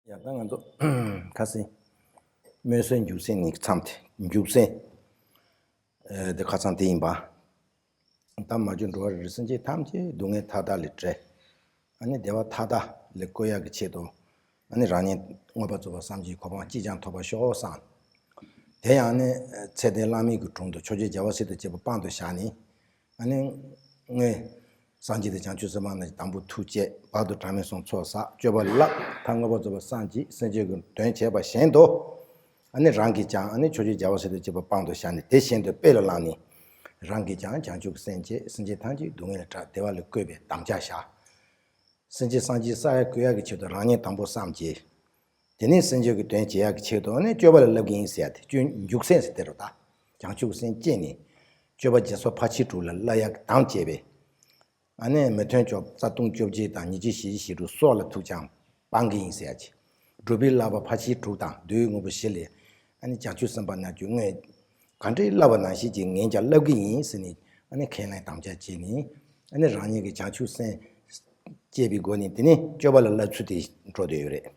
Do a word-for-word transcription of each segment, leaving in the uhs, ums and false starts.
ཡང་ད་ང་ཚོ་ཁ་སང་སྨོན་གསན་འཇུག་གསན་ནི་མཚམས་དེ་འཇུག་གསན་དེ་ཁ་སང་དེ་ཡིན་པ། ད་མ་གྱུར་འགྲོ་བ་རིགས་སེམས་ཅན་ཐམས་ཅད་སྡུག་བསྔལ་མཐའ་དག་ལས་བསྒྲལ། ཨ་ནི་བདེ་བ་མཐའ་དག་ལ་བཀོད་ཡག་གི་ཆེད་དུ། ཨ་ནི་རང་ཉིད་མངོན་པར་རྫོགས་པར་སངས་རྒྱས་གོ་འཕང་ཅིས་ཀྱང་ཐོབ་པར་ཤོག་བསམ། དེ་ཡང་ནི་ཚེ་འདིའི་བླ་མེད་ཀྱི་དྲུང་དུ་ཕྱོགས་བཅུའི་རྒྱལ་བ་སྲས་དང་བཅས་པ་དཔང་དུ་བཞག་ནས། ཨ་ནི་སྔོན་སངས་རྒྱས་དང་བྱང་ཆུབ་སེམས་དཔའ་རྣམས་ཀྱིས་དང་པོ་ཐུགས་བསྐྱེད། བར་དུ་གྲངས་མེད་གསུམ་ཚོགས་བསགས། སྤྱོད་པ་བསླབ། མཐར་མངོན་པར་རྫོགས་པར་སངས་རྒྱས། སེམས་ཅན་གྱི་དོན་བྱས་པ་བཞིན་དུ། ཨ་ནི་རང་གིས་ཀྱང་ཨ་ནི་ཕྱོགས་བཅུའི་རྒྱལ་བ་སྲས་དང་བཅས་པ་དཔང་དུ་བཞག་ནས་དེ་བཞིན་དུ་དཔེ་ལ་བླངས་ནས། རང་གིས་ཀྱང་བྱང་ཆུབ་སེམས་བསྐྱེད། སེམས་ཅན་ཐམས་ཅད་སྡུག་བསྔལ་ལས་བསྒྲལ། བདེ་བ་ལ་བཀོད་པའི་དམ་བཅའ་བཞག། སེམས་ཅན་སངས་རྒྱས་ས་ཡ་བཀོད་ཡག་གི་ཆེད་དུ་རང་ཉིད་དང་པོ་བསམ་གྱིས། དེ་ནས་སེམས་ཅན་གྱི་དོན་བྱེད་ཡག་གི་ཆེད་དུ་ནི་སྤྱོད་པ་ལ་བསླབ་ཀྱི་ཡིན་ཟེར་ཡ་དེ་སྤྱོད་འཇུག་སེམས་ཟེར་དེ་རུ་ད། བྱང་ཆུབ་སེམས་བསྐྱེད་ནས། སྤྱོད་པ་བརྒྱ་སོགས་ཕར་ཕྱིན་དྲུག་ལ་བསླབ་ཡག་གི་དམ་བཅས་པས། ཨ་ནི་མི་མཐུན་ཕྱོགས་རྩ་ལྟུང་བཅོ་བརྒྱད་དང་ཉེས་སྤྱོད་ཞེ་བཞི་ཞེ་དྲུག་སོགས་ལ་ཐུག་ཀྱང་སྤང་གི་ཡིན་ཟེར་ཡ་ཅིག་སྒྲུབ་པའི་བསླབ་པ་ཕར་ཕྱིན་དྲུག་དང་བསྡུ་བའི་དངོས་པོ་བཞི་ལས། ཨ་ནི་བྱང་ཆུབ་སེམས་དཔའ་རྣམས་ཀྱིས་སྔོན་ག་འདྲའི་བསླབ་པ་ནང་བཞིན་གྱིས་ངས་ཀྱང་བསླབ་ཀྱི་ཡིན་ཟེར་ནས། ཨ་ནི་ཁས་ལེན་དམ་བཅའ་བྱས་ནས། ཨ་ནི་རང་ཉིད་ཀྱི་བྱང་ཆུབ་སེམས་བསྐྱེད་པའི་སྒོ་ནས་དེ་ནས་སྤྱོད་པ་ལ་བསླབ་ཚུལ་དེ་འགྲོ་བསྡད་ཡོད་རེད།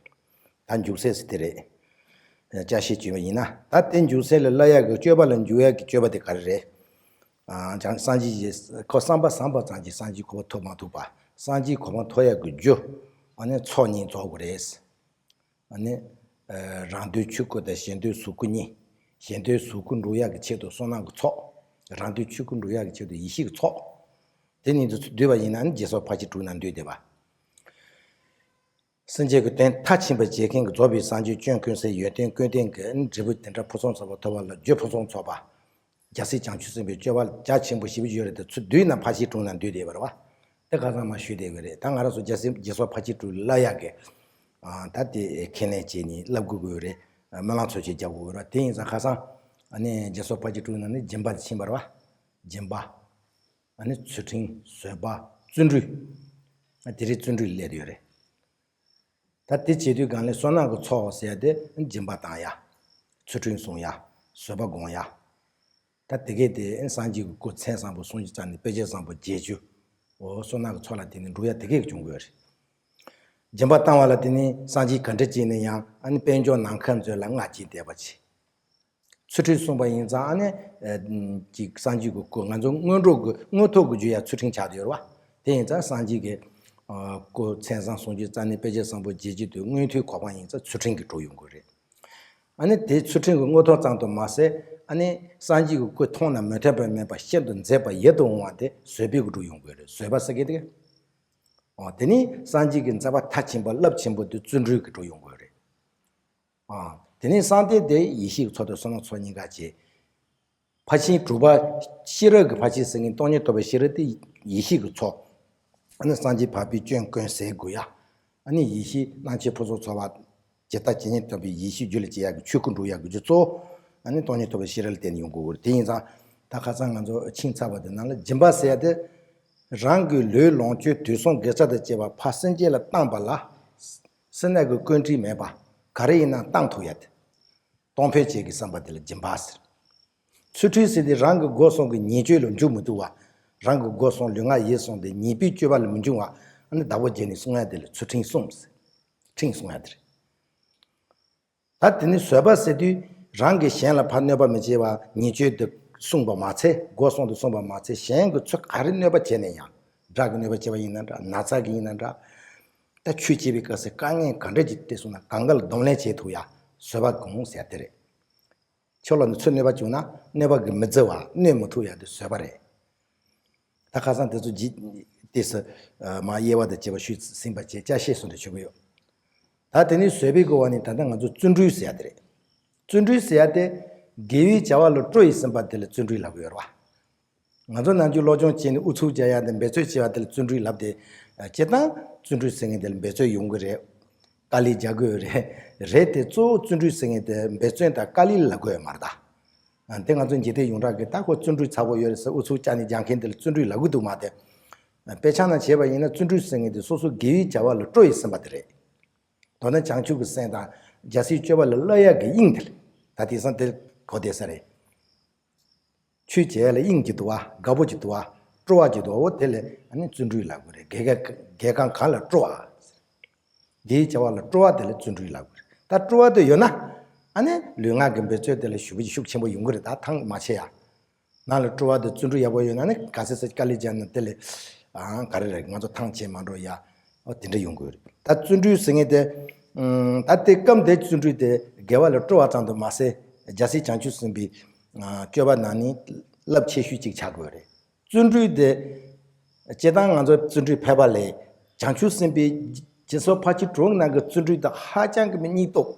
ད་འཇུག་སེམས་ཟེར་དེ་རེད། བསྐྱར་བཤད་བྱས་པ་ཡིན་ན། ད་དེ་འཇུག་སེམས་ལ་བསླབ་ཡག་གི་སྤྱོད་པ་ལ་འཇུག་ཡག་གི་སྤྱོད་པ་དེ་ག་རེ་རེད། ཨ། ཀྱང་སངས་རྒྱས་ཀྱི་ཁོ་བསམ་པ་བསམ་པ་ཙམ་གྱིས་སངས་རྒྱས་གོ་འཕང་ཐོབ་མ་ཐུབ་པ། སངས་རྒྱས་གོ་འཕང་ཐོབ་ཡག་གི་རྒྱུ། ཨ་ནི་ཚོགས་གཉིས་རྫོགས་དགོས་རེད། ཨ་ནི། ཨ། རང་དོན་ཆོས་སྐུ་དང་གཞན་དོན་གཟུགས་སྐུ་གཉིས། གཞན་དོན་གཟུགས་སྐུ་འགྲུབ་ཡག་གི་ཆེད་དུ་བསོད་ནམས་ཀྱི་ཚོགས། རང་དོན་ཆོས་སྐུ་འགྲུབ་ཡག་གི་ཆེད་དུ་ཡེ་ཤེས་ཀྱི་ཚོགས། དེ་གཉིས་དེ་ཚོ་བསྡུས་པ་ཡིན་ན་ནི་བརྒྱ་སོགས་ཕར་ཕྱིན་དྲུག་ན་འདུས་བསྡད་པ། སེམས་ཅན་གྱི་དོན་མཐར་ཕྱིན་པར་བྱེད་མཁན་གྱི་རྫོགས་པའི་སངས་རྒྱས་སྐྱོན་ཀུན་ཟད་ཡོན་ཏན་ཀུན་ལྡན་གྱི་འབྲས་བུ་དེ་འདྲ་ཕུན་སུམ་ཚོགས་པ་ཐོབ་པ་ལ་རྒྱུ་ཕུན་སུམ་ཚོགས་པ། རྒྱལ་སྲས་བྱང་ཆུབ་སེམས་དཔའི་སྤྱོད་པ་རྒྱ་ཆེན་པོ་ཞེ་པོ་ཅིག་ཡོད་རེད་དེ་ཚོ་བསྡུས་ན་ཕར་ཕྱིན་དྲུག་ན་འདུས་བསྡད་པ་རེད་བ། དེ་ཁ་སང་མ་ཞུས་བསྡད་ཡོད་རེད། ད་ང་རང་ཚོ་བརྒྱ་སེམས་བརྒྱ་སོགས་ཕར་ཕྱིན་དྲུག་བསླབ་ཡག་གི། ཨ། ད་དེ་ཁས་ལེན་བྱས་ནས་བསླབ་དགོས་ཀྱི་ཡོད་རེད། སྨོན་ལམ་ཚོ་ཆེད་རྒྱག་དགོས་ཀྱི་ཡོད་རེད། དེ་ཡིན་ཙང་ཁ་སང་། ཨ་ནི་བརྒྱ་སོགས་ཕར་ཕྱིན་དྲུག་ནང་ནས་སྦྱིན་པ་དེ་ཕྱིན་པ་རེད་བ། སྦྱིན་པ། ཨ་ནི་ཚུལ་ཁྲིམས། བཟོད་པ། བརྩོན་འགྲུས། ཨ། དེ་རིང་བརྩོན་འགྲུས་སླེབས་ཡོད་རེད། ད་དེ་བྱེད་དུས་སྒང་ལ་བསོད་ནམས་ཀྱི་ཚོགས་ཟེར་ཡ་དེ་སྦྱིན་པ་བཏང་ཡ། ཚུལ་ཁྲིམས་སྲུང་ཡ། བཟོད་པ་སྒོམ་ཡ། ད་དེ་གས་དེ་སངས་རྒྱས་ཀྱི་སྐུ་མཚན་བཟང་པོ་སུམ་ཅུ་རྩ་གཉིས། དཔེ་བྱད་བཟང་པོ་བརྒྱད་ཅུ། འོ་བསོད་ནམས་ཀྱི་ཚོགས་ལ་བརྟེན་ནས་འགྲུབ་ཡ་དེ་གས་ཀྱི་བྱུང་དགོས་རེད། སྦྱིན་པ་བཏང་བ་ལ་བརྟེན་ནས་སངས་རྒྱས་ག་འདྲ་བྱས་ནས་ཡང་ཨ་ནི་དཔལ་འབྱོར་ནམ་མཁའ་མཛོད་ལ་མངའ་བྱེད་བསྡད་པ་བྱེད། ཚུལ་ཁྲིམས་སྲུང་བ་ཡིན་ཙང་ཨ་ནི། ཨ། ཅིག་སངས་རྒྱས་ཀྱི་སྐུ་ང་ཚོ་དངོས་གྲུབ་ཀྱི་དངོས་ཐོབ་ཀྱི་རྒྱུ་ཡ་ཚུལ་ཁྲིམས་ཆགས་བསྡད་ཡོད་རེད་བ། དེ་ཡིན་ཙང་སངས་རྒྱས་ཀྱི། ཨ། སྐུ་མཚན་བཟང་སུམ་ཅུ་རྩ་གཉིས། དཔེ་བྱད་བཟང་པོ་བརྒྱད་ཅུ་དེ་དངོས་ཐོབ་གོ་འཕང་ཡིན་ཙང་ཚུལ་ཁྲིམས་ཀྱིས་འགྲུབ་ཡོང་གི་རེད། ཨ་ནི་དེ་ཚུལ་ཁྲིམས་ཀྱི་དངོས་ཐོབ་ཙམ་དུ་མ་ཟད། ཨ་ནི་སངས་རྒྱས་ཀྱི་སྐུ་མཐོང་ན་མི་འཐད་པ་མེད་པ་ཤིན་ཏུ་མཛེས་པ་ཡིད་དུ་འོང་བ་དེ་བཟོད་པའི་གིས་འགྲུབ་ཡོང་གི་རེད། བཟོད་པ་ཟེར་གི་དེ། འོ། དེ་ནི་སངས་རྒྱས་ཀྱི་མཛད་པ་མཐར་ཕྱིན་པ་རླབས་ཆེན་པོ་དེ་བརྩོན་འགྲུས་ཀྱིས་འགྲུབ་ཡོང་གི་རེད། ཨ། དེ་ནས་གསང་རྟེན་དེ་ཡེ་ཤེས་ཀྱི་ཚོགས་དང་བསོད་ནམས་ཚོགས་གཉིས་ཀ་བྱེད། ཕར་ཕྱིན་དྲུག་པ་ཤེས་རབ་ཀྱི་ཕར་ཕྱིན་ཟེར་མཁན་སྟོང་ཉིད་རྟོགས་པའི་ཤེས་རབ་དེ་ཡེ་ཤེས་ཀྱི་ཚོགས། ཨ་ནི་སངས་རྒྱས་འཕགས་པའི་སྐྱོན་ཀུན་ཟད་དགོས་ཡ། ཨ་ནི་ཡེ་ཤེས་སྣང་མཆེད་ཕུན་སུམ་ཚོགས་པ། ཇི་ལྟ་ཇི་སྙེད་རྟོགས་པའི་ཡེ་ཤེས་རྒྱུད་ལ་སྐྱེ་ཡག་གི་ཆོས་སྐུ་འགྲུབ་ཡག་གི་རྒྱུ་གཙོ་བོ། ཨ་ནི་སྟོང་ཉིད་རྟོགས་པའི་ཤེས་རབ་ལ་བརྟེན་ནས་ཡོང་དགོས་ཀྱི་རེད། དེ་ཡིན་ཙང་། ད་ཁ་སང་ང་ཚོ་ཕྱིན་ཚར་བ་དེ་ནང་ལ་སྦྱིན་པ་ཟེར་ཡ་དེ། རང་གི་ལུས་ལོངས་སྤྱོད་དུས་གསུམ་དགེ་རྩ་དང་བཅས་པ་ཕར་སེམས་ཅན་ལ་བཏང་པ་ལ། སེར་སྣ་གི་བཀོད་འབྲེལ་མེད་པ། ག་རེ་ཡིན་ན་བཏང་ཐུབ་ཡ་དེ། གཏོང་ཕོད་བྱེད་ཀྱི་བསམ་པ་དེ་ལ་སྦྱིན་པ་ཟེར། ཚུལ་ཁྲིམས་ཟེར་དེ་རང་གི་སྒོ་གསུམ་གྱི་ཉེས་སྤྱོད་ལ་འཇུག་མི་ཐུབ་པ། རང་གི་སྒོ་གསུམ་ལུས་ངག་ཡིད་གསུམ་དེ་ཉེས་པའི་སྤྱོད་པ་ལ་མི་འཇུག་པ། ཨ་ནི་བདག་པོ་བརྒྱབ་ནས་སྲུང་ཡ་དེ་ལ་ཚུལ་ཁྲིམས་སྲུང་ཟེར། ཁྲིམས་སྲུང་ཡ་དེ་རེད། ད་དེ་ནི་བཟོད་པ་ཟེར་དུས་རང་གིས་གཞན་ལ་ཕར་གནོད་པ་མི་བྱེད་པ། ཉེས་སྤྱོད་དེ་སྲུང་བ་མ་ཚད། སྒོ་གསུམ་དེ་སྲུང་བ་མ་ཚད། གཞན་གྱིས་ཚུར་ག་རེ་གནོད་པ་བྱས་ན་ཡང་། དགྲ་གིས་གནོད་པ་བྱས་པ་ཡིན་ན་འདྲ། ན་ཚ་གིས་ཡིན་ན་འདྲ། ད་ཆོས་བྱེད་པའི་སྐབས་སུ་དཀའ་ངལ་ག་འདྲ་ཅིག་འཕྲད་སོང་ན་གང་ག་ལ་གདོང་ལེན་བྱེད་ཐུབ་ཡ། བཟོད་པ་སྒོམ་ཟེར་ཡ་དེ་རེད། ཁྱོད་ལ་ནི་ཚུར་གནོད་པ་བྱུང་ན་གནོད་པ་གིས་མི་བརྫི་བ། གནོད་མི་ཐུབ་ཡ་དེ་བཟོད་པ་རེད། ད་ཁ་སང་དེ་ཚོ་ཇི། དེ་སུ། མ་དབྱེ་བ་དང་བཅས་པ་ཞུས་ཟིན་པ་བྱས་བསྐྱར་བཤད་སོང་དུ་ཆུག་གི་ཡོད། ད་དེ་ནས་བཟོད་པའི་སྒོ་བ་ནི་ད་ལྟ་ང་ཚོ་བརྩོན་འགྲུས་ཟེར་ཡ་དེ་རེད། བརྩོན་འགྲུས་ཟེར་ཡ་དེ། དགེ་བའི་བྱ་བ་ལ་སྤྲོ་ཡི་ཟིན་པ་དེ་ལ་བརྩོན་འགྲུས་ལབ་ཀྱི་ཡོད་རེད་བ། ང་ཚོ་ནམ་རྒྱུན་སློབ་སྦྱོང་བྱས་ནས་ཨུ་ཚུགས་རྒྱག་ཡ་དེ་འབད་རྩོལ་བྱེད་ཡ་དེ་ལ་བརྩོན་འགྲུས་ལབ་སྟེ། སྤྱིར་བཏང་བརྩོན་འགྲུས་ཟེར་མཁན་དེ་ལ་འབད་རྩོལ་ཡོང་གི་རེད། དཀའ་ལས་རྒྱག་དགོས་རེད། རེད་དེ་གཙོ་བོ་བརྩོན་འགྲུས་ཟེར་མཁན་དེ་འབད་བརྩོན་དང་དཀའ་ལས་ལབ་དགོས་ཡོད་མ་རེད་ད། དེ་ང་ཚོ་འཇིག་རྟེན་ཡོངས་གྲགས་ཀྱི་ད་ཁོ་བརྩོན་འགྲུས་ཚ་པོ་ཡོད་རེད་ཟེར་ཨུ་ཚུགས་བཅག་ནས་རྒྱག་མཁན་དེ་ལ་བརྩོན་འགྲུས་ལབ་གི་འདུག་མ་གཏོགས། དཔེ་ཆ་ནང་བྱས་པ་ཡིན་ན་བརྩོན་འགྲུས་ཟེར་མཁན་དེ་སོ་སོ་དགེ་བའི་བྱ་བ་ལ་སྤྲོ་ཡི་ཟིན་པ་དེ་རེད། མདོར་ན་བྱང་ཆུབ་ཀྱི་སེམས་དང་རྒྱལ་སྲས་སྤྱོད་པ་ལ་བསླབ་ཡག་གི་དབྱིངས་དེ་རེད། ད་དེང་སང་དེ་གོ་བསྡད་ས་རེད། ཆོས་བྱེད་ཡ་ལ་དབྱིངས་ཅིག་འདུག་བ། དགའ་པོ་ཅིག་འདུག་བ། སྤྲོ་བ་ཅིག་འདུག་བ། འོ་དེ་ལ་ཨ་ནི་བརྩོན་འགྲུས་ལབ་དགོས་རེད། དགེ་རྒན་དགེ་རྒན་གང་ལ་སྤྲོ་བ། འདིའི་བྱ་བ་ལ་སྤྲོ་བ་དེ་ལ་བརྩོན་འགྲུས་ལབ་དགོས་རེད། ད་སྤྲོ་བ་དེ་ཡོད་ན། ཨ་ནི་ལུས་ངག་གི་འབད་རྩོལ་དེ་ལ་ཞེ་པོ་ཅིག་ཤུགས་ཆེན་པོ་ཡོང་གི་རེད། ད་ཐང་མ་ཆད་ཡ། ནང་ལ་སྤྲོ་བ་དང་བརྩོན་འགྲུས་ཡག་པོ་ཡོད་ན་ནི་ག་ཚོད་ཚོད་དཀའ་ལས་བརྒྱབ་ན་དེ་ལས་ཨང་ག་རེ་རེད། ང་ཚོ་ཐང་ཆད་མ་འགྲོ་ཡ། ཨོ་དེ་འདྲ་ཡོང་དགོས་རེད། ད་བརྩོན་འགྲུས་ཟེར་མཁན་དེ་ཨང་ད་དེ་སྐབས་དེ་བརྩོན་འགྲུས་དེ་དགེ་བ་ལ་སྤྲོ་བ་ཙམ་དུ་མ་ཟད། རྒྱལ་སྲས་བྱང་ཆུབ་སེམས་དཔའི་ཨང་སྤྱོད་པ་ནང་ནས་རླབས་ཆེ་ཤོས་ཅིག་ཆགས་དགོས་རེད། བརྩོན་འགྲུས་དེ་སྤྱིར་བཏང་ང་ཚོ་བརྩོན་འགྲུས་ཕལ་པ་ལས་བྱང་ཆུབ་སེམས་དཔའི་སྦྱིན་སོགས་ཕལ་ཆེར་དྲུག་ནང་གི་བརྩོན་འགྲུས་དེ་ཧ་ཅང་གི་མི་སྙིང་སྟོབས།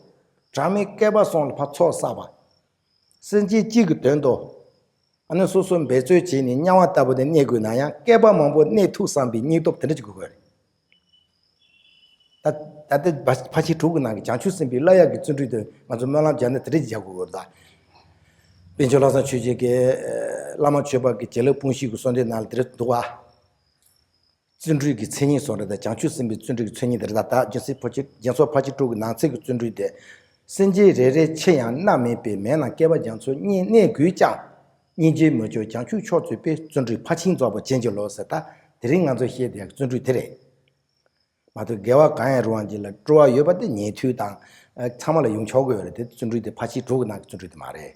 གྲངས་མེད་བསྐལ་པ་གསུམ་ལ་ཕར་ཚོགས་བསགས་པ། སེམས་ཅན་གཅིག་གི་དོན་དུ། ཨ་ནི་སོ་སོ་འབད་རྩོལ་བྱས་ནས་དམྱལ་བ་ལྟ་བུ་ནས་གནས་དགོས་ན་ཡང་བསྐལ་པ་མང་པོ་གནས་ཐུབ་བསམ་པའི་སྙིང་སྟོབས་དེ་འདྲ་ཅིག་དགོས་ཀྱི་རེད། ད་ད་ལྟ་ཕ་ཕལ་ཆེར་དྲུག་གི་ནང་གི་བྱང་ཆུབ་སེམས་དཔའི་བསླབ་ཡག་གི་བརྩོན་འགྲུས་དེ་ང་ཚོ་སྨོན་ལམ་རྒྱག་ན་དེ་འདྲ་ཅིག་རྒྱག་དགོས་ཀྱི་རེད་ད། དཔལ་འབྱོར་ལྷ་བཟང་ཆོས་རྒྱལ་གྱིས་བླ་མ་མཆོད་པ་གི་བྱིན་རླབས་སྤོང་བྱེད་ཀྱི་གསོལ་འདེབས་ནང་ལ་དེ་འདྲ་འདུག་བ། བརྩོན་འགྲུས་ཀྱི་མཚན་ཉིད་སོགས་རེད། ད་བྱང་ཆུབ་སེམས་དཔའི་བརྩོན་འགྲུས་ཀྱི་མཚན་ཉིད་དེ་རེད། ད་ད་སྦྱིན་སྲེག་ཕལ་ཆེར་སྦྱིན་སོགས་ཕལ་ཆེར་དྲུག་གི་ནང་ཚན་གྱི་བརྩོན་འགྲུས་དེ། སེམས་ཅན་རེ་རེའི་ཕྱིར་ཡང་མནར་མེད་པའི་མེ་ནང་བསྐལ་པ་རྒྱ་མཚོ་སྙེད་གནས་དགོས་ཀྱང་། སྙིང་རྗེའི་མུ་ཅོར་བྱང་ཆུབ་མཆོག་བཙུན་པས། བརྩོན་འགྲུས་ཕར་ཕྱིན་རྫོགས་པར་བྱིན་གྱིས་རློབས་ཟེར། ད་དེ་རིང་ང་ཚོ་བཤད་བསྡད་ཡག་བརྩོན་འགྲུས་དེ་རེད། མ་གཏོགས་དགེ་བ་གང་ཡང་རུང་བ་ཅིག་ལ་སྤྲོ་བ་ཡོད་པ་དེ་ཉན་ཐོས་དང་ཚང་མ་ལ་ཡོང་ཆོག་གི་ཡོད་རེད། དེ་བརྩོན་འགྲུས་དེ་ཕལ་ཆེར་དྲུག་གི་ནང་གི་བརྩོན་འགྲུས་དེ་མ་རེད།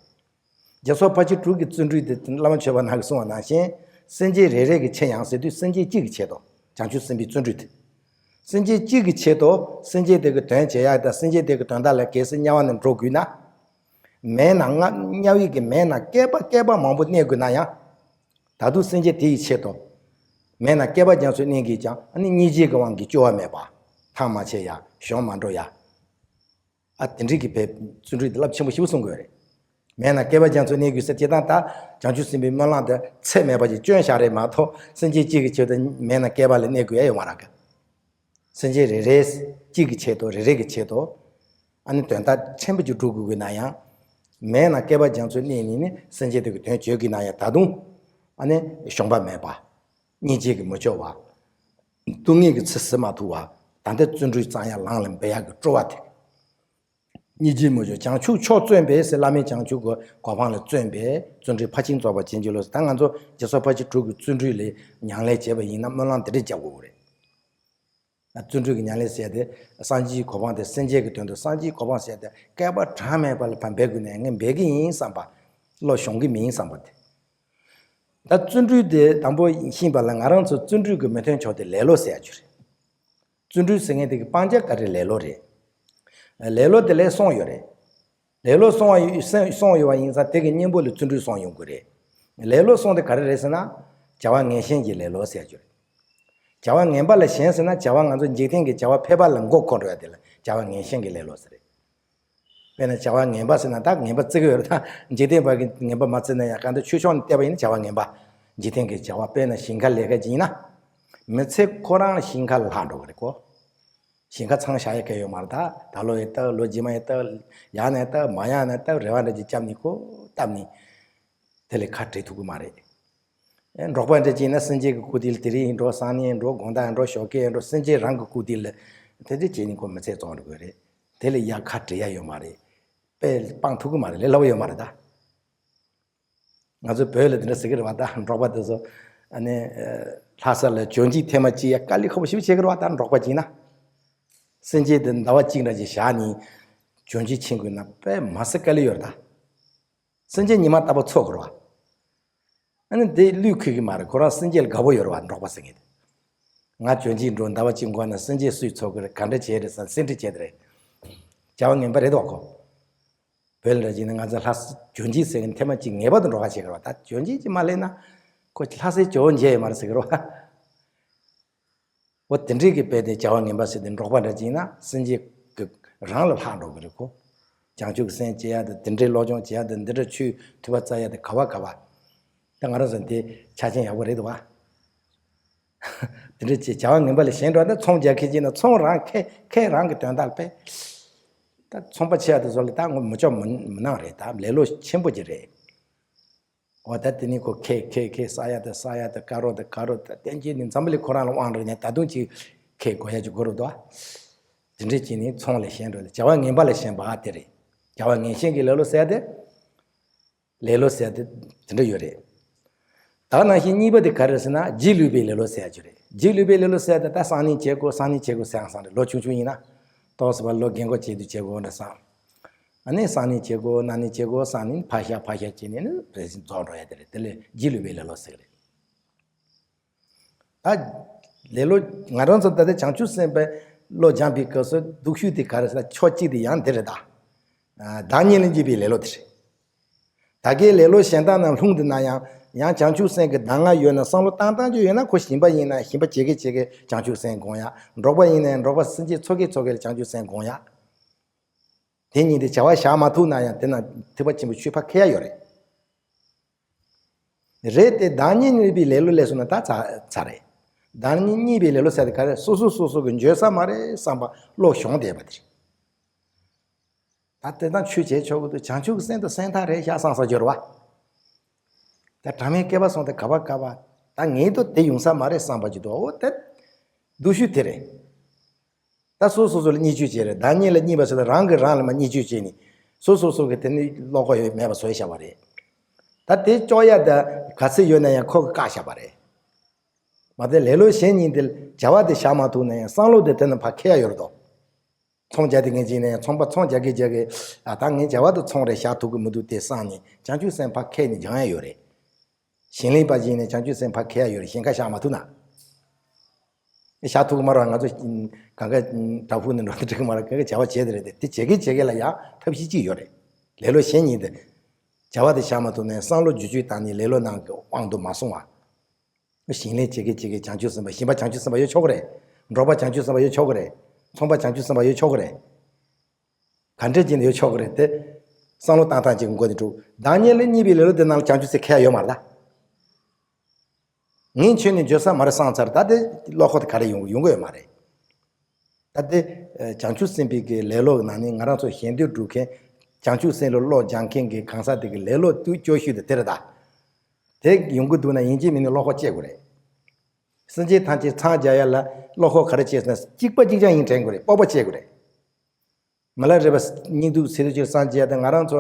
རྒྱལ་སོགས་ཕལ་ཆེར་དྲུག་གི་བརྩོན་འགྲུས་དེ་བླ་མ་མཆོད་པ་ནང་གི་གསུངས་པ་ནང་བཞིན། སེམས་ཅན་རེ་རེ་གི་ཕྱིར་ཡང་ཟེར་དུས་སེམས་ཅན་གཅིག་གི་ཆེད་དུ། བྱང་ཆུབ་སེམས་དཔའི་བརྩོན་འགྲུས་དེ། སེམས་ཅན་གཅིག་གི་ཆེད་དུ་སེམས་ཅན་དེ་གི་དོན་བྱེད་ཡག་དང་། སེམས་ཅན་དེ་གི་དོན་དག་ལ་གལ་སྲིད་དམྱལ་བ་ནང་འགྲོ་དགོས་ན། མེ་ནང་ང་དམྱལ་བའི་གི་མེ་ནང་བསྐལ་པ་བསྐལ་པ་མང་པོ་གནས་དགོས་ན་ཡང་། ད་དུང་སེམས་ཅན་དེ་ཡི་ཆེད་དུ། མེ་ནང་བསྐལ་པ་རྒྱ་མཚོ་གནས་དགོས་ཀྱང་ཨ་ནི་སྙིང་རྗེ་གི་དབང་གིས་སྐྱོ་བ་མེད་པ། ཐང་མ་ཆད་ཡ། གཞོམ་མ་འགྲོ་ཡ། ཨ་དེ་འདྲའི་གི་བའི་བརྩོན་འགྲུས་དེ་རླབས་ཆེན་པོ་ཞེ་པོ་གསུང་དགོས་རེད། མེ་ནང་བསྐལ་པ་རྒྱ་མཚོ་གནས་དགོས་ཟེར་དེ་དང་། ད་བྱང་ཆུབ་སེམས་དཔའི་སྨོན་ལམ་དེ་ཚད་མེད་པ་ཞིག་སྐྱོན་བཞག་རེད་མ་གཏོགས། སེམས་ཅན་གཅིག་གི་ཆེད་དུ་མེ་ནང་བསྐལ་པ་ལ་གནས་དགོས་ཡ་ཡོད་མ་རེད་གི། སེམས་ཅན་རེ་རེ་གཅིག་གི་ཆེད་དུ། རེ་རེ་གི་ཆེད་དུ། ཨ་ནི་དོན་དག་ཆེན་པོ་ཅིག་སྒྲུབ་དགོས་ན་ཡང་། མེ་ནང་བསྐལ་པ་རྒྱ་མཚོ་གནས་ནས་ནི་སེམས་ཅན་དེ་གི་དོན་བྱེད་དགོས་ན་ཡང་ད་དུང་། ཨ་ནི་གཞོམ་པ་མེད་པ། སྙིང་རྗེ་གི་མུ་ཅོར་བ། སྡུག་བསྔལ་གྱི་ཚེ་བཟོད་མ་ཐུབ་པ། ད་ལྟ་བརྩོན་འགྲུས་གཙང་ཡ་ལང་ལ་འབད་ཡག་གི་སྤྲོ་བ་དེ། སྙིང་རྗེའི་མུ་ཅོར་བྱང་ཆུབ་མཆོག་བཙུན་པས་ཟེར། བླ་མེད་བྱང་ཆུབ་ཀྱི་གོ་འཕང་ལ་བརྩོན་པས། བརྩོན་འགྲུས་ཕར་ཕྱིན་རྫོགས་པར་བྱིན་གྱིས་རློབས་ཟེར། ད་ང་ཚོ་རྒྱལ་སོགས་ཕལ་ཆེར་དྲུག་གི་བརྩོན་འགྲུས་ལ་ཉམས་ལེན་བྱས་པ་ཡིན་ན་སྨོན་ལམ་དེ་འདྲ་རྒྱག་དགོས་རེད། བརྩོན་འགྲུས་ཀྱི་ཉམས་ལེན་ཟེར་དེ་སངས་རྒྱས་གོ་འཕང་དེ། སེམས་ཅན་གྱི་དོན་དུ་སངས་རྒྱས་གོ་འཕང་ཟེར་དེ་བསྐལ་པ་གྲངས་མེད་པ་ལ་ཕར་འབད་དགོས་ན་ངས་འབད་གི་ཡིན་བསམ་པ། བློ་ཞུམ་གི་མིན་བསམ་པ་དེ། ད་བརྩོན་འགྲུས་དེ་དང་པོ་ཤེས་པ་ལ་ང་རང་ཚོ་བརྩོན་འགྲུས་ཀྱི་མི་མཐུན་ཕྱོགས་དེ་ལེ་ལོ་ཟེར་ཡ་ཅིག་རེད། བརྩོན་འགྲུས་ཟེར་མཁན་དེ་གི་སྤང་བྱ་ག་རེ་ལེ་ལོ་རེད། ལེ་ལོ་དེ་ལས་གསུམ་ཡོད་རེད། ལེ་ལོ་གསུམ་ཡོད་གསུམ་ཡོད་པ་ཡིན་ཙང་དེ་གི་གཉེན་པོ་ལ་བརྩོན་འགྲུས་གསུམ་ཡོང་དགོས་རེད། ལེ་ལོ་གསུམ་དེ་ག་རེ་རེད་ཟེར་ན། བྱ་བ་ངན་ཞེན་གྱི་ལེ་ལོ་ཟེར་རྒྱུ་རེད། བྱ་བ་ངན་པ་ལ་ཞེན་ཟེར་ན་བྱ་བ་ང་ཚོ་འཇིག་རྟེན་གྱི་བྱ་བ་ཕལ་པ་ལ་མགོ་འཁོར་འགྲོ་ཡ་དེ་ལ་བྱ་བ་ངན་ཞེན་གྱི་ལེ་ལོ་ཟེར་རེད། དཔེར་ན་བྱ་བ་ངན་པ་ཟེར་ན་ད་ངན་པ་བརྩི་གི་ཡོད་རེད། ད་འཇིག་རྟེན་པ་གི་ངན་པ་མ་བརྩི་ན་ཡང་གང་ལྟར་ཆོས་ཕྱོགས་ནས་བལྟས་པ་ཡིན་ན་བྱ་བ་ངན་པ། འཇིག་རྟེན་གྱི་བྱ་བ་དཔེར་ན་ཞིང་ཁ་ལས་ཀ་ཅིག་ཡིན་ན། མི་ཚེ་ཁོ་རང་ལ་ཞིང་ཁ་ལ་ལྷག་འགྲོ་གི་རེད་ཁོ། ཞིང་ཁ་ཚང་བཞག་ཡ་གང་ཡོད་མ་རེད། ད་ད་ལོ་ཡང་བཏབ། ལོ་རྗེས་མ་ཡང་བཏབ། ཡང་ནས་བཏབ། མ་ཡང་ནས་བཏབ། རེ་བ་འདྲ་ཅིག་བརྒྱབ་ནས་ཁོ་བཏབ་ནས། དེ་ལས་ཁ་བྲལ་ཐུབ་ཀྱི་མ་རེད། ཨེ་འབྲོག་པ་འདྲ་ཅིག་ཡིན་ན་སེམས་ཅན་གྱི་སྐུ་དེ་ལ་དེ་རིང་ཡིན་འགྲོ། སང་ཉིན་ཡིན་འགྲོ། དགོང་དག་ཡིན་འགྲོ། ཞོགས་ཀས་ཡིན་འགྲོ། སེམས་ཅན་རང་གི་སྐུ་དེ་ལ་དེ་འདྲ་བྱས་ནས་ཁོ་མི་ཚེ་བཙོང་འགྲོ་གི་རེད། དེ་ལ་ཡ་ཁ་བྲལ་ཡ་ཡོད་མ་རེད། དཔེ་སྤང་ཐུབ་ཀྱི་མ་རེད། ལས་སླ་པོ་ཡོད་མ་རེད་ད། ང་ཚོ་བོད་ལ་དེ་འདྲ་ཟེར་གྱི་རེད་བ། ད་འབྲོག་པ་དེ་ཚོ་ཨ་ནི་ལྷ་ས་ལ་གྱོན་ཆས་ཐེངས་མ་གཅིག་ཡ་དཀའ་ལས་ཁག་པོ་ཞེ་པོ་བྱེད་ཀྱི་རེད་བ། ད་འབྲོག་པ་ཅིག་ཡིན་ན། སེམས་ཅན་དེ་ཟླ་བ་གཅིག་འདྲ་ཅིག་བཞག་ནས་གྱོན་ཆས་ཕྱིན་དགོས་ན་དཔེ་མ་སྲིད་དཀའ་ལས་ཡོད་རེད་ད། སེམས་ཅན་ཉི་མ་རྟག་པར་འཚོ་དགོས་རེད་བ། ཨ་ནི་དེ་བློས་འཁེལ་གྱི་མ་རེད། ཁོ་རང་སེམས་ཅན་ལ་དགའ་པོ་ཡོད་རེད་བ། འབྲོག་པ་ཟེར་མཁན་དེ། ང་གྱོན་ཆས་འགྲོ་ཟླ་བ་གཅིག་འགོར་ན་སེམས་ཅན་སུས་འཚོ་གི་རེད། ག་འདྲ་བྱས་རེད་ཟེར་སེམས་ཁྲལ་བྱས་དེ་རེད། བྱ་བ་ངན་པ་རེད་དོ་ཁོ། བོད་ལ་འདྲ་བྱས་ན་ང་ཚོ་ལྷ་ས་གྱོན་ཆས་ཟེར་མཁན་ཐེངས་མ་གཅིག་ངེས་པར་དུ་འབྲོག་པ་བྱེད་ཀྱི་རེད་བ། ད་གྱོན་ཆས་གཅིག་མ་ལེན་ན་ཁོ་ལྷ་སའི་ཇོ་བོ་མཇལ་ཡོད་མ་རེད་ཟེར་གྱི་རེད་བ། འོ་དེ་འདྲའི་གི་དཔེ་དེ་བྱ་བ་ངན་པ་ཟེར་དེ་འབྲོག་པ་འདྲ་ཅིག་ཡིན་ན་སེམས་ཅན་གྱི་རང་ལ་ལྷག་འགྲོ་གི་རེད་ཁོ། བྱང་ཆུབ་ཀྱི་སེམས་སྐྱེ་ཡ་དང་དེ་འདྲའི་བློ་སྦྱོང་བྱེད་ཡ་དང་འདི་འདྲ་ཆོས་ཐོས་པ་བཙལ་ཡ་དང་ག་བ་ག་བ། ད་ང་རང་ཚོ་འདི་ཆ་རྐྱེན་ཡག་པོ་རེད་འདུག་བ། དེ་འདྲ་ཅིག་བྱ་བ་ངན་པ་ལ་ཞེན་འགྲོ་ན་ཚོང་རྒྱག་མཁན་ཅིག་ཡིན་ན་ཚོང་རང་ཁེ་ཁེ་རང་གི་དོན་དག་ལ་དཔེ། ད་ཚོང་པ་ཆེ་ཡ་དེ་ཚོ་ལ་ད་ངོ་མི་ཆོག་མི་མི་གནང་རེད། ད་ལེ་ལོ་ཆེན་པོ་ཅིག་རེད། འོ་ད་དེ་ནི་ཁོ་ཁེ་ཁེ་ཁེ་ས་ཡ་དང་ས་ཡ་དང་དཀའ་རོགས་དང་དཀའ་རོགས་དང་བསྟན་རྒྱས་ནི་འཛམ་བུ་གླིང་ཁོ་རང་ལ་དབང་རེད་ནས་ད་དུང་ཅིག་ཁེ་དགོས་ཡ་ཅིག་དགོས་རེད་དོ། དེ་འདྲས་ཅིག་ནི་ཚོང་ལ་ཞེན་འགྲོ་དེ་བྱ་བ་ངན་པ་ལ་ཞེན་པ་དེ་རེད། བྱ་བ་ངན་ཞེན་གྱི་ལེ་ལོ་ཟེར་ཡ་དེ། ལེ་ལོ་ཟེར་ཡ་དེ་དེ་འདྲ་ཡོད་རེད། ད་ནང་བཞིན་གཉིས་པ་དེ་ག་རེ་ཟེར་ན་རྗེས་ལུས་པའི་ལེ་ལོ་ཟེར་ཡ་ཅིག་རེད། རྗེས་ལུས་པའི་ལེ་ལོ་ཟེར་ཡ་དེ་ད་སང་ཉིན་བྱེད་དགོས་སང་ཉིན་བྱེད་དགོས་ཟེར་ཡང་སང་རེད། ལོ་ཆུང་ཆུང་ཡིན་ན། ཏོག་ཙམ་པ་ལོ་རྒན་གོག་བྱེད་དུས་བྱེད་དགོས་འདྲ་བསམ། ཨ་ནི་སང་ཉིན་བྱེད་དགོས། གནངས་ཉིན་བྱེད་དགོས། སང་ཉིན་ཕར་བཞག་ཕར་བཞག་བྱས་ནས་ནི་རེ་ཞིག་རྫོགས་འགྲོ་ཡ་དེ་རེད། དེ་ལས་རྗེས་ལུས་པའི་ལེ་ལོ་ཟེར་གི་རེད། ད་ལེ་ལོ་ང་རང་ཚོ་ད་ལྟ་བྱང་ཆུབ་སེམས་དཔའི་བློ་སྦྱངས་པའི་སྐབས་སུ་སྡུག་ཤོས་དེ་ག་རེ་ཟེར་ན། ཕྱོགས་གཅིག་དེ་ཡང་འདི་རེད་ད། བདག་ཉིད་ལ་གཉིས་པའི་ལེ་ལོ་དེ་རེད། ད་གའི་ལེ་ལོ་གཞན་དག་རྣམས་ལྷུང་འདུག་ན་ཡང་། ཡང་བྱང་ཆུབ་སེམས་ཀྱི་གདམས་ངག་ཡོད་ན། བསམ་བློ་བཏང་བཏང་རྒྱུ་ཡོད་ན། ཁོ་ཞིང་པ་ཡིན་ན་ཞིང་པ་བྱེད་ཀྱི་བྱེད་ཀྱི་བྱང་ཆུབ་སེམས་སྒོམ་ཡ། འབྲོག་པ་ཡིན་ན་ཡང་འབྲོག་པ་སེམས་ཅན་འཚོ་གི་འཚོ་གི་ལ་བྱང་ཆུབ་སེམས་སྒོམ་ཡ། དེ་གཉིས་དེ་བྱ་བ་བཞག་མ་ཐུབ་ན་ཡང་། དེ་ན་ཐེག་པ་ཆེན་པོའི་ཆོས་ཕར་འཁྱེར་ཡ་ཡོད་རེད། རེད་དེ། བདག་ཉིད་གཉིས་པའི་ལེ་ལོ་ལས་སོང་ན་ད་ཚར་ཚར་རེད། བདག་ཉིད་གཉིས་པའི་ལེ་ལོ་ཟེར་དེ་ག་རེ། སོ་སོ་སོ་སོ་གི་འགྱོད་ས་མ་རེད་བསམ་པ་བློ་གཞོང་བསྡད་པ་དེ་རེད། ད་དེ་དང་ཆོས་བྱེད་ཆོག་གི་འདུག་བྱང་ཆུབ་ཀྱི་སེམས་དང་སེམས་ཐག་རེད་ཤག་བསམ་ས་སྦྱོར་བ། ད་དྲང་མའི་བསྐལ་པ་སོང་སྟེ་ག་པ་ག་པ། ད་ངེས་དོ་དེ་ཡོང་ས་མ་རེད་བསམ་པ་ཅིག་འདུག་འོ་དེ་སྡུག་ཤོས་དེ་རེད། ད་སོ་སོ་སོ་ལ་བརྙས་བཅོས་བྱས་རེད། བདག་ཉིད་ལ་བརྙས་པ་ཟེར་ན་རང་གིས་རང་ལ་མར་བརྙས་བཅོས་བྱས་ནས། སོ་སོ་སོ་གིས་དེ་ནི་བློ་ཁོག་ཡོད་མེད་པ་བཟོས་བཞག་པ་རེད། ད་དེ་བཅོ་ཡ་ད་ག་ཚོད་ཡོད་ན་ཡང་ཁོ་གིས་བཀག་བཞག་པ་རེད། མ་གཏོགས་ལེ་ལོ་གཞན་གཉིས་དེ་བྱ་བ་དེ་བཞག་མ་ཐུབ་ན་ཡང་བསམ་བློ་དེ་དེ་ནི་ཕར་འཁྱེར་ཡ་ཡོད་རེད་དོ། ཚོང་རྒྱག་དེ་ངས་བྱས་ན་ཡང་ཚོང་པ་ཚོང་རྒྱག་གི་རྒྱག་གི། ཨ། ད་ངས་བྱ་བ་དེ་ཚོང་རེད་བཞག་ཐུབ་ཀྱི་མི་འདུག་དེ་བསམ་ནས་བྱང་ཆུབ་སེམས་ཕར་འཁྱེར་ནས་སྦྱང་ཡ་ཡོད་རེད། ཞིང་ལས་པ་ཅིག་ཡིན་ན་བྱང་ཆུབ་སེམས་ཕར་འཁྱེར་ཡ་ཡོད་རེད། ཞིང་ཁ་བཞག་མ་ཐུབ་ན། བཞག་ཐུབ་ཀྱི་མ་རེད། ང་ཚོ་གང་ག་བྲག་ཕུག་ནས་འགྲོ་དུས་འགྲིག་གི་མ་རེད། གང་ག་བྱ་བ་བྱས་དེ་རེད་དེ། དེ་བྱེད་ཀྱི་བྱེད་ཀྱི་ལ་ཡང་ཐབས་ཤེས་གཅིག་ཡོད་རེད། ལེ་ལོ་གཞན་གཉིས་དེ། བྱ་བ་དེ་བཞག་མ་ཐུབ་ན་བསམ་བློ་བསྒྱུར་བཅོས་བཏང་ནས་ལེ་ལོ་ནང་གི་དབང་དུ་མ་སོང་བ། ཞིང་ལས་བྱེད་ཀྱི་བྱེད་ཀྱི་བྱང་ཆུབ་སེམས་དཔའ། ཞིང་པ་བྱང་ཆུབ་སེམས་དཔའ་ཡོད་ཆོག་གི་རེད། འབྲོག་པ་བྱང་ཆུབ་སེམས་དཔའ་ཡོད་ཆོག་གི་རེད། ཚོང་པ་བྱང་ཆུབ་སེམས་དཔའ་ཡོད་ཆོག་གི་རེད། ག་འདྲ་ཅིག་ཡོད་ཆོག་གི་རེད་དེ། བསམ་བློ་བཏང་སྟངས་ཅིག་མགོ་ནས་དཀྲུག་བདག་ཉིད་ལ་གཉིས་པའི་ལེ་ལོ་དེ་ནང་ལ་བྱང་ཆུབ་སེམས་འཁྱེར་ཡ་ཡོད་མ་རེད་ད། ངས་ཁྱོན་ནས་འགྱོད་ས་མ་རེད་བསམ་ཚར། ད་དེ་བློ་ཁོག་དེ་ག་རེ་ཡོང་གི་ཡོང་གི་ཡོད་མ་རེད། ད་དེ་བྱང་ཆུབ་སེམས་དཔའི་གི་ལེ་ལོ་གི་ནང་ནས་ང་རང་ཚོ་ཞེ་འདོད་སྒྲུབ་མཁན། བྱང་ཆུབ་སེམས་ལ་བློ་སྦྱང་མཁན་གྱི་གང་ཟག་དེ་གི་ལེ་ལོ་དེ་སྐྱོ་ཤོས་དེ་དེ་རེད་ད། དེ་ཡོང་གི་འདུག་ན་ཡིན་གཅིག་མིན་གཅིག་བློ་ཁོག་བཅད་དགོས་རེད། སེམས་ཅན་ཐམས་ཅད་འཚང་རྒྱ་ཡ་ལ་བློ་ཁོག་ག་རེ་བྱས་ཟེར་ན། གཅིག་པ་གཅིག་རྐྱང་ཡིན་དྲན་དགོས་རེད། སྤོབས་པ་བྱེད་དགོས་རེད། མི་ལ་རས་པ་སྙིང་སྡུག་ཚེ་རིང་ཆོས་སངས་རྒྱས་དང་ང་རང་ཚོ་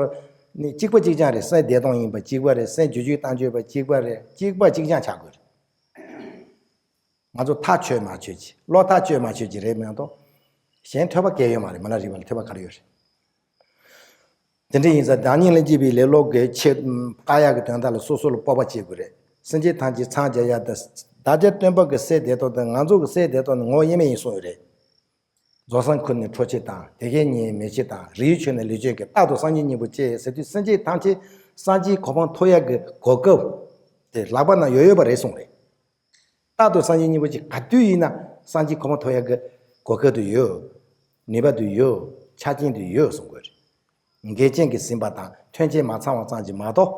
ནི་གཅིག་པ་གཅིག་རྐྱང་རེད། སེམས་བདེ་སྟོང་ཡིན་པ་གཅིག་པ་རེད། སེམས་བསྒྱུར་བཅོས་གཏང་རྒྱུ་ཡོད་པ་གཅིག་པ་རེད། གཅིག་པ་གཅིག་རྐྱང་ཆགས་དགོས་རེད། ང་ཚོ་ཐག་ཆོད་མ་ཆོད་ཅིག་བློ་ཐག་ཆོད་མ་ཆོད་ཅིག་རེད་མ་གཏོགས། གཞན་ཐོས་པ་གལ་ཡོད་མ་རེད། མི་ལ་རས་པ་ལ་ཐོས་པ་ག་རེ་ཡོད་རེད། དེ་འདྲ་ཡིན་ཙང་བདག་ཉིད་ལ་གཉིས་པའི་ལེ་ལོ་གི་ཆེད་བཀག་ཡག་གི་དོན་དག་ལ་སོ་སོ་ལ་སྤོབས་པ་བྱེད་དགོས་རེད། སེམས་ཅན་ཐམས་ཅད་འཚང་རྒྱ་ཡ་དང་། བདག་ཅག་སྟོན་པ་གི་སྲས་བདེ་ཏོག་དང་ང་ཚོ་གི་སྲས་བདེ་ཏོག་ནི་ངོ་བོ་དབྱེར་མེད་ཡིན་གསུངས་ཡོད་རེད། རྫོགས་སངས་ཁུ་ནི་ཁྲོ་ཆེ་དང་། དེ་ཀའི་ཉེ་མེ་ཆེ་དང་། རིའི་ཆུ་ནི་ལུས་ཆེ་གི། རྟག་ཏུ་སངས་རྒྱས་སྙིང་པོ་གཅེས་ཟེར་དུས། སེམས་ཅན་ཐམས་ཅད་སངས་རྒྱས་གོ་འཕང་ཐོབ་ཡག་གི་གོ་སྐབས་དེ་ལག་པ་ན་ཡོད་ཡོད་པ་རེད་གསུངས་རེད། རྟག་ཏུ་སངས་རྒྱས་སྙིང་པོ་གཅེས། ག་དུས་ཡིན་ན་སངས་རྒྱས་གོ་འཕང་ཐོབ་ཡག་གི་གོ་སྐབས་དེ་ཡོད། ནུས་པ་དེ་ཡོད། ཆ་རྐྱེན་དེ་ཡོད་གསུང་དགོས་རེད། འགལ་རྐྱེན་གྱིས་ཟིན་པ་དང་མཐུན་རྐྱེན་མ་ཚང་བ་ཙམ་གྱིས་མ་གཏོགས།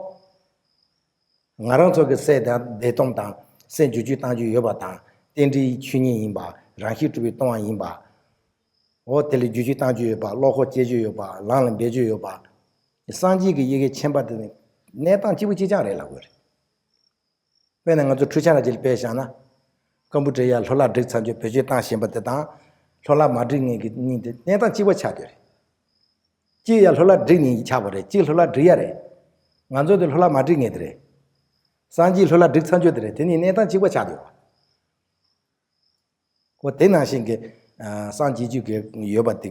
ང་རང་ཚོ་གི་སྲས་དང་བདེ་སྟོང་དང་། སེམས་བསྒྱུར་བཅོས་གཏང་རྒྱུ་ཡོད་པ་དང་། རྟེན་འབྲེལ་ཆོས་ཉིད་ཡིན་པ། རང་གཤིས་གྲུབ་པའི་སྟོང་བ་ཡིན་པ། འོ་དེ་ལ་བསྒྱུར་བཅོས་གཏང་རྒྱུ་ཡོད་པ། བློ་ཁོག་བསྐྱེད་རྒྱུ་ཡོད་པ། ལམ་ལ་འབད་རྒྱུ་ཡོད་པ། སངས་རྒྱས་ཀྱི་ཡི་གེ་མཁྱེན་པ་དེ་ནི་གནས་སྟངས་གཅིག་པ་གཅིག་རྐྱང་རེད་ལབ་དགོས་རེད། དཔེར་ན་ང་ཚོ་འཕྲུལ་ཆས་ར་ཅིག་ལ་དཔེ་བཞག་ན། ཀམ་པུ་ཊར་ཡ་ལྷུ་ལག་སྒྲིག་ཚར་རྒྱུ་བེད་སྤྱོད་བཏང་བཞིན་པ་དེ་དང་། ལྷུ་ལག་མ་སྒྲིག་མཁན་གྱི་གཉིས་དེ་གནས་སྟངས་གཅིག་པ་ཆགས་བསྡད་རེད། གཅིག་ཡ་ལྷུ་ལག་སྒྲིག་ནས་ཆགས་པ་རེད། གཅིག་ལྷུ་ལག་སྒྲིག་ཡ་རེད། ང་ཚོ་དེ་ལྷུ་ལག་མ་སྒྲིག་མཁན་དེ་རེད། སངས་རྒྱས་ལྷུ་ལག་སྒྲིག་ཚར་རྒྱུ་དེ་རེད། དེ་གཉིས་གནས་སྟངས་གཅིག་པ་ཆགས་བསྡད་པ། འོ་དེ་ནང་བཞིན་གྱི། ཨ། སངས་རྒྱས་རྒྱུད་ཀྱི་ཡོད་པ་དེ་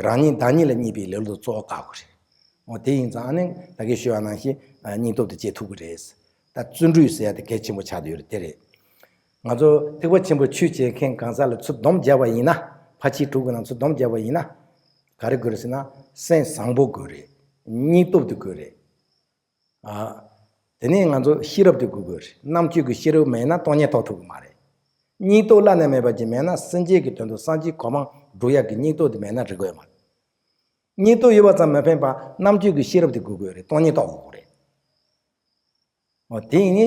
རང་ཉིད་བདག་ཉིད་ལ་གཉིས་པའི་ལེ་ལོ་གཙོ་བོ་བཀག་དགོས་རེད། འོ་དེ་ཡིན་ཙང་ཨ་ནི་ད་གིན་ཞུས་པ་ནང་བཞིན། ཨ། སྙིང་སྟོབས་དེ་སྐྱེ་ཐུབ་ཀྱི་རེད། ད་བརྩོན་འགྲུས་ཟེར་ཡ་དེ་གལ་ཆེན་པོ་ཆགས་བསྡད་ཡོད་རེད། དེ་རེད། ང་ཚོ་ཐེག་པ་ཆེན་པོའི་ཆོས་བྱེད་མཁན་གང་ཟག་ལ་ཚུར་སྡོམ་བརྒྱབ་པ་ཡིན་ན། ཕར་ཕྱིན་དྲུག་གི་ནང་ཚུར་སྡོམ་བརྒྱབ་པ་ཡིན་ན། ག་རེ་དགོས་རེད་ཟེར་ན། སེམས་བཟང་པོ་དགོས་རེད། སྙིང་སྟོབས་དེ་དགོས་རེད། ཨ། དེ་ནས་ང་ཚོ་ཤེས་རབ་དེ་དགོས་དགོས་རེད། རྣམ་དཔྱོད་ཀྱི་ཤེས་རབ་མེད་ན་སྟོང་ཉིད་རྟོགས་ཐུབ་ཀྱི་མ་རེད། སྙིང་སྟོབས་བླ་ན་མེད་པ་ཅིག་མེད་ན། སེམས་ཅན་གྱི་དོན་དུ་སངས་རྒྱས་གོ་འཕང་སྒྲུབ་ཡག་གི་སྙིང་སྟོབས་དེ་མེད་ན་འགྲིག་གི་ཡོད་མ་རེད། སྙིང་སྟོབས་ཡོད་པ་ཙམ་མ་ཕན་པར་རྣམ་དཔྱོད་ཀྱི་ཤེས་རབ་དེ་དགོས་དགོས་རེད། སྟོང་ཉིད་རྟོགས་དགོས་དགོས་རེད། འོ་དེ་ཡིན་ནི།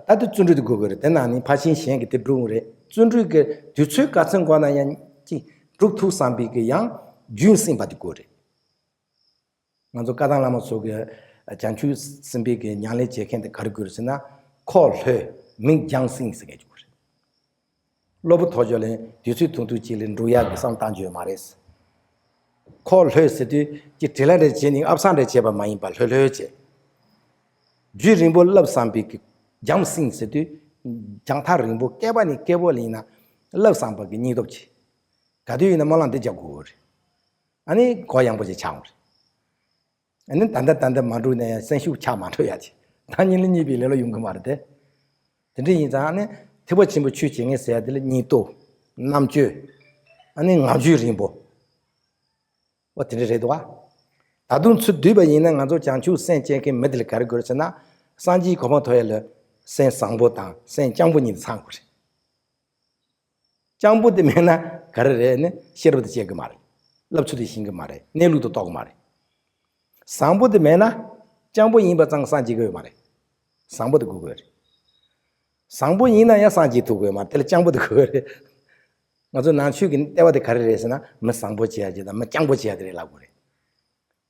ཨ། ད་དུང་བརྩོན་འགྲུས་དེ་དགོས་དགོས་རེད། དེ་ནང་ནས་ཕར་ཕྱིན་གཞན་གྱིས་དེ་སྒྲུབ་དགོས་རེད། བརྩོན་འགྲུས་ཀྱི་དུས་ཚོད་ག་ཚོད་འགོར་ན་ཡང་ཅིག་སྒྲུབ་ཐུབ་བསམ་པའི་གི་ཡང་རྒྱུན་བསྲིངས་པ་དེ་དགོས་རེད། ང་ཚོ་བཀའ་གདམས་བླ་མ་ཚོ་གི་བྱང་ཆུབ་སེམས་དཔའི་གི་ཉམས་ལེན་བྱེད་མཁན་དེ་ག་རེ་དགོས་རེད་ཟེར་ན། ཁོག་ལྷོད་མིག་རྒྱང་བསྲིངས་ཟེར་མཁན་ཅིག་དགོས་རེད། གློ་བུར་ཐོལ་རྒྱག་ལ་དུས་ཚོད་ཐུང་ཐུང་ཅིག་ལ་འགྲུབ་ཡག་གི་བསམ་བཏང་རྒྱུ་ཡོད་མ་རེད། ཁོག་ལྷོད་ཟེར་དུས་ཀྱི་དྲི་ལ་རེ་བྱས་ནས་ཨབ་སང་རེ་བྱས་པ་མ་ཡིན་པ། ལྷོད་ལྷོད་བྱས། རྒྱུན་རིང་པོ་བསླབ་བསམ་པའི་གི་རྒྱང་བསྲིངས་ཟེར་དུས། རྒྱང་ཐག་རིང་པོ་བསྐལ་པ་ནས་བསྐལ་པོ་ལ་ཡིན་ན་བསླབ་བསམ་པ་གི་སྙིང་སྟོབས་ཆེ། ག་དུས་ཡིན་ན་སྨོན་ལམ་འདི་རྒྱག་དགོས་རེད། ཨ་ནི་གོ་ཡངས་པོ་ཅིག་ཆགས་འོང་རེད། ཨ་ནི་ད་ལྟ་ད་ལྟ་མ་འགྲུབ་ན་ཡང་སེམས་ཤུགས་ཆག་མ་འགྲོ་ཡ་ཅིག་ད་ཉིན་ལ་གཉིས་པའི་ལས་ལ་ཡོང་གི་མ་རེད་དེ། དེ་འདྲ་ཡིན་ཙང་ཨ་ནི་ཐེག་པ་ཆེན་པོ་ཆོས་བྱེད་མཁན་ཟེར་ཡ་དེ་ལ་སྙིང་སྟོབས། རྣམ་དཔྱོད། ཨ་ནི་ངང་རྒྱུད་རིང་པོ། འོ་དེ་འདྲ་རེད་འདུག་བ། ད་དུང་ཚུར་བསྡུས་པ་ཡིན་ན་ང་ཚོ་བྱང་ཆུབ་སེམས་བསྐྱེད་མཁན་མི་དེ་ལ་ག་རེ་དགོས་རེད་ཟེར་ན། སངས་རྒྱས་གོ་འཕང་ཐོབ་ཡ་ལ་སེམས་བཟང་པོ་དང་སེམས་སྤྱང་པོ་གཉིས་ཚང་དགོས་རེད། སྤྱང་པོ་དེ་མེད་ན་ག་རེ་རེད་ནི་ཤེས་རབ་དེ་སྐྱེ་གི་མ་རེད། བསླབ་ཚུལ་དེ་ཤེས་གི་མ་རེད། གནས་ལུགས་དེ་རྟོགས་གི་མ་རེད། བཟང་པོ་དེ་མེད་ན་སྤྱང་པོ་ཡིན་པ་ཙང་སངས་རྒྱས་གི་ཡོད་མ་རེད། བཟང་པོ་དེ་དགོས་གི་ཡོད་རེད། བཟང་པོ་ཡིན་ན་ཡང་སངས་རྒྱས་ཐུབ་གི་ཡོད་མ་རེད། དེ་ལ་སྤྱང་པོ་དེ་དགོས་གི་ཡོད་རེད། ང་ཚོ་ནང་ཆོས་ཀྱི་ལྟེ་བ་དེ་ག་རེ་རེད་ཟེར་ན་མི་བཟང་པོ་བྱེད་ཡ་ཅིག་དང་མི་སྤྱང་པོ་བྱེད་ཡ་དེ་རེད་ལབ་དགོས་རེད།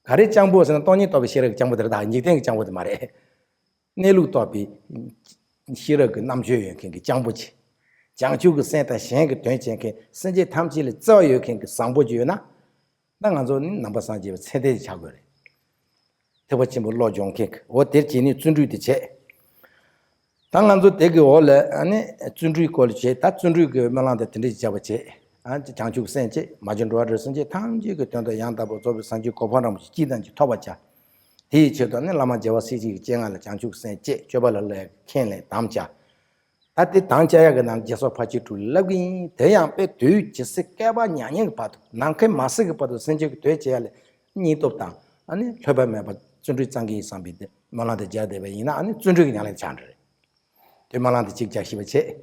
ག་རེ་སྤྱང་པོ་ཟེར་ན་སྟོང་ཉིད་རྟོགས་པའི་ཤེས་རབ་ཀྱི་སྤྱང་པོ་དེ་རེད། ད་འཇིག་རྟེན་གྱི་སྤྱང་པོ་དེ་མ་རེད། གནས་ལུགས་རྟོགས་པའི་ཤེས་རབ་ཀྱི་རྣམ་དཔྱོད་ཡོད་མཁན་གྱི་སྤྱང་པོ་ཅིག་བྱང་ཆུབ་ཀྱི་སེམས་དང་གཞན་གྱི་དོན་བྱེད་མཁན་སེམས་ཅན་ཐམས་ཅད་ལ་བརྩེ་བ་ཡོད་མཁན་གྱི་བཟང་པོ་ཅིག་ཡོད་ན། ད་ང་ཚོ་ནི་ནང་པ་སངས་རྒྱས་པའི་ཚད་ལྡན་ཅིག་ཆགས་དགོས་རེད། ཐེག་པ་ཆེན་པོ་བློ་སྦྱོང་མཁན་གྱི་འོ་དེར་བྱས་ནས་བརྩོན་འགྲུས་དེ་བྱས། ད་ང་ཚོ་དེ་གི་འོག་ལ་ཨ་ནི་བརྩོན་འགྲུས་སྐོར་ལ་བྱས། ད་བརྩོན་འགྲུས་ཀྱི་སྨོན་ལམ་དེ་དེ་འདྲ་ཞིག་བརྒྱབ་པ་བྱས། ཨ་བྱང་ཆུབ་སེམས་བསྐྱེད། མ་བྱོན་འགྲོ་བ་རིགས་སུ་སྐྱེ་ཐམས་ཅད་ཀྱི་དོན་དུ་ཡང་དག་པར་རྫོགས་པའི་སངས་རྒྱས་གོ་འཕང་རིན་པོ་ཆེ་གཅིག་དང་གཅིག་ཐོབ་པར་བྱ། དེའི་ཆེད་དུ་ནི་བླ་མ་རྒྱལ་བ་སྲས་བཅས་ཀྱི་སྤྱན་སྔ་ལ་བྱང་ཆུབ་སེམས་བསྐྱེད། སྤྱོད་པ་ལ་སློབ་ཡ་ཁས་ལེན་དམ་བཅའ། ད་དེ་དམ་བཅའ་ཡག་གི་ནང་རྒྱལ་སོགས་ཕར་ཕྱིན་དྲུག་ལབ་གི་ཡིན། དེ་ཡང་དཔེ་དུས་ཇི་སྲིད་བསྐལ་པ་མྱ་ངན་གྱི་བར་དུ་ནམ་མཁའི་མ་ཟེར་གྱི་བར་དུ་སེམས་ཅན་གྱི་དོན་བྱེད་ཡ་ལ་སྙིང་སྟོབས་དང་ཨ་ནི་ལྷོད་པ་མེད་པར་བརྩོན་འགྲུས་བསྐྱེད་ཀྱི་ཡིན་བསམ་པའི་དེ་སྨོན་ལམ་དེ་རྒྱག་བསྡད་པ་ཡིན་ན་ཨ་ནི་བརྩོན་འགྲུས་ཀྱི་ཉམས་ལེན་ཆགས་འགྲོ་རེད། དེ་སྨོན་ལམ་དེ་གཅིག་རྒྱག་ཤེས་པ་བྱེད།